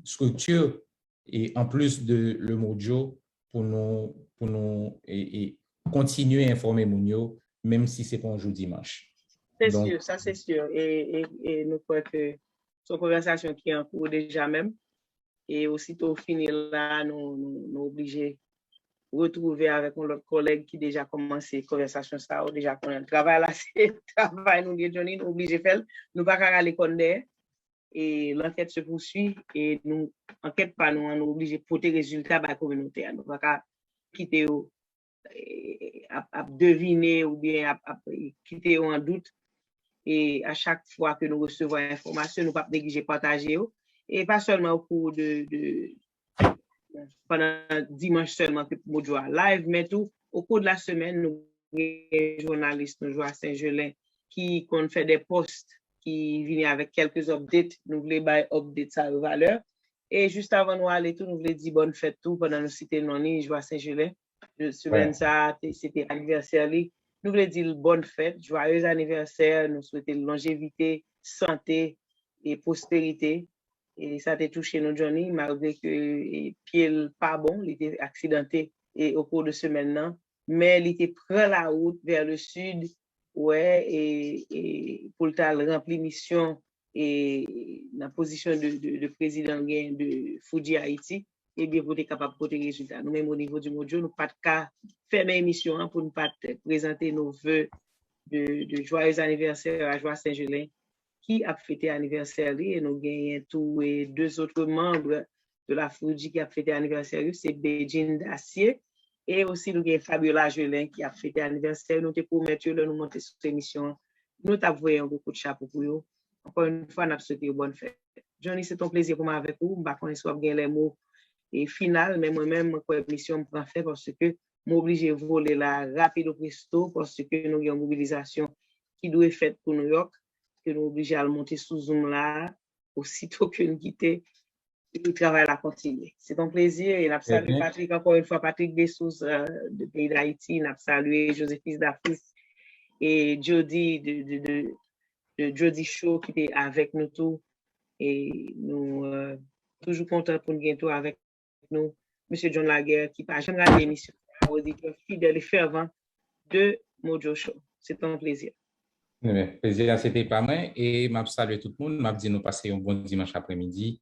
strikti, e an plis de Le Mojo, pou nou, pou nou, e, e kontinye enfòme moun yo, menm si se pa yon jou dimanch. Se si, sa se si. E, e, e nou kwè ke se yon konvèsasyon ki an kou deja menm. E osito w fini la, nou, nou, nou oblije retwouve avèk yon lòt kòlèg ki deja kòmanse konvèsasyon sa a, ou deja konnen. Travay la, se travay nou li ye, Johnny, nou oblije fè l. Nou pa ka rale kòn dèyè. E l'enquête se poursuit. E nou, ankèt pa nou an, nou oblije pote rezilta bay kominote a. Nou pa ka kite yo, e, ap, ap devine oubyen ap, ap kite yo an dout. E a chak fwa ke nou resevwa enfòmasyon, nou p ap neglije pataje yo. E pa sèlman o kou de, de, pandan dimanch sèlman ke Mojo a live, men tou o kou de la semèn, nou gen jounalis nou, Joa Sen Jelen, ki konn fè de post, ki vini avèk kèlke update. Nou vle bay update sa yo valè. E jis avan nou ale tou, nou vle di bòn fèt tou, pandan nou site non li, Joa Sen Jelen. Semèn sa a, te, se te anivèsè li. Nou vle di l bòn fèt, joyeux anniversaire, nou swete l lonjevite, sante e pwosperite. E sa te touche nou, Johnny, malgre ke, e, pye l pa bon, li te aksidante, e, o kou de semèn nan. Men li te pran lawout vè le sid, wè, e, e pou l t al ranpli misyon, e nan pozisyon de, de, de prezidan l genyen de Fuji Haiti, ebyen, pou te kapab pote rezilta. Nou menm, o nivo di Mojo, nou pa t ka fèmen emisyon an pou n pa t prezante nos vœux de, de joyeux anniversaire à Joa Sen Jelen, ki ap fete anivèsè li, e nou genyen tou, e, de zòt manm de la Fuji ki ap fete anivèsè yo, se Bedjine Dacier, e osi nou gen Fabiola Jelen ki ap fete anivèsè yo. Nou te pwomèt yo lè nou monte sou emisyon an, nou t ap voye yon gwo kout chapo pou yo. Ankò yon fwa, n ap swete yo bòn fèt. Johnny, se t on plezi pou mwen avèk ou. M pa konnen si w ap gen lè mo, e, final, men mwen menm, mwen kwè misyon m pran fen paske m oblije vole la rapido presto, paske nou gen yon mobilizasyon ki dwe fèt pou Nouyòk, ke nou oblije al monte sou Zoom la, osito ke n kite, e travay la kontinye. Se t on plezi, e n ap salye Patrick, ankò yon fwa, Patrick Dessources, euh, de peyi Dayiti, n ap salye Josephus Dafis, e Jody de, de, de, de Jody Show ki te avèk nou tou. E nou, euh, toujou kontan pou n gen tou avèk nou, mesye John Laguerre, ki pa janm rate emisyon sa, oditè fidèl e fèvan de Mojo Show. Se t on plezi. Ebyen, plezi a se te pa mwen, e m ap salye tout moun, m ap di nou pase yon bon dimanch apremidi,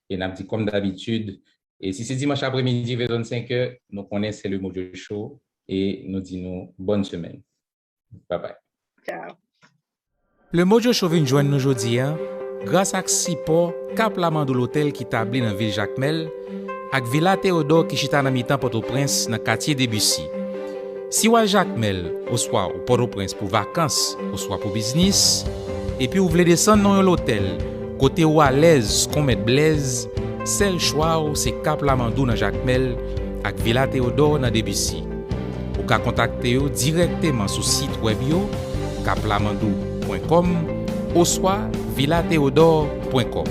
e n ap di kòm dabitid, e si se dimanch apremidi, vennsenk è, nou konnen se le Mojo Show, e nou di nou bòn semèn. Bye bye. Ciao. Le Mojo Show vin jwenn nou jodi a gras ak sipò Kap Lamandou Lotèl ki tabli nan vil Jakmèl ak Vila Teyodò ki chita nan mitan Pòtoprens nan katye Debisi. Si w al Jakmèl oswa w Pòtoprens pou vakans oswa pou biznis, epi w vle desann nan yon lotèl kote w alèz kon Mèt Blèz, sèl chwa w se Kap Lamandou nan Jakmèl ak Vila Teyodò nan Debisi. Ou ka kontakte yo dirèkteman sou sit wèb yo, kap lamandou pwen kòm oswa vila teyodò pwen kòm.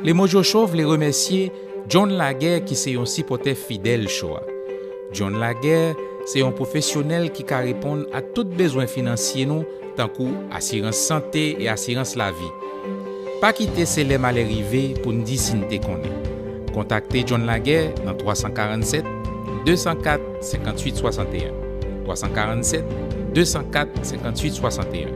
Le Mojo Show vle remèsye John Laguerre ki se yon sipòtè fidèl show a. John Laguerre se yon pwofesyonèl ki ka reponn a tout bezwen finansye nou, tankou asirans sante e asirans lavi. Pa kite se lè malè rive pou n di si n te konnen. Kontakte John Laguerre nan twa san karannsèt, de san kat, senkantuit swasanteyen, twa san karannsèt, de san kat, senkantuit swasanteyen,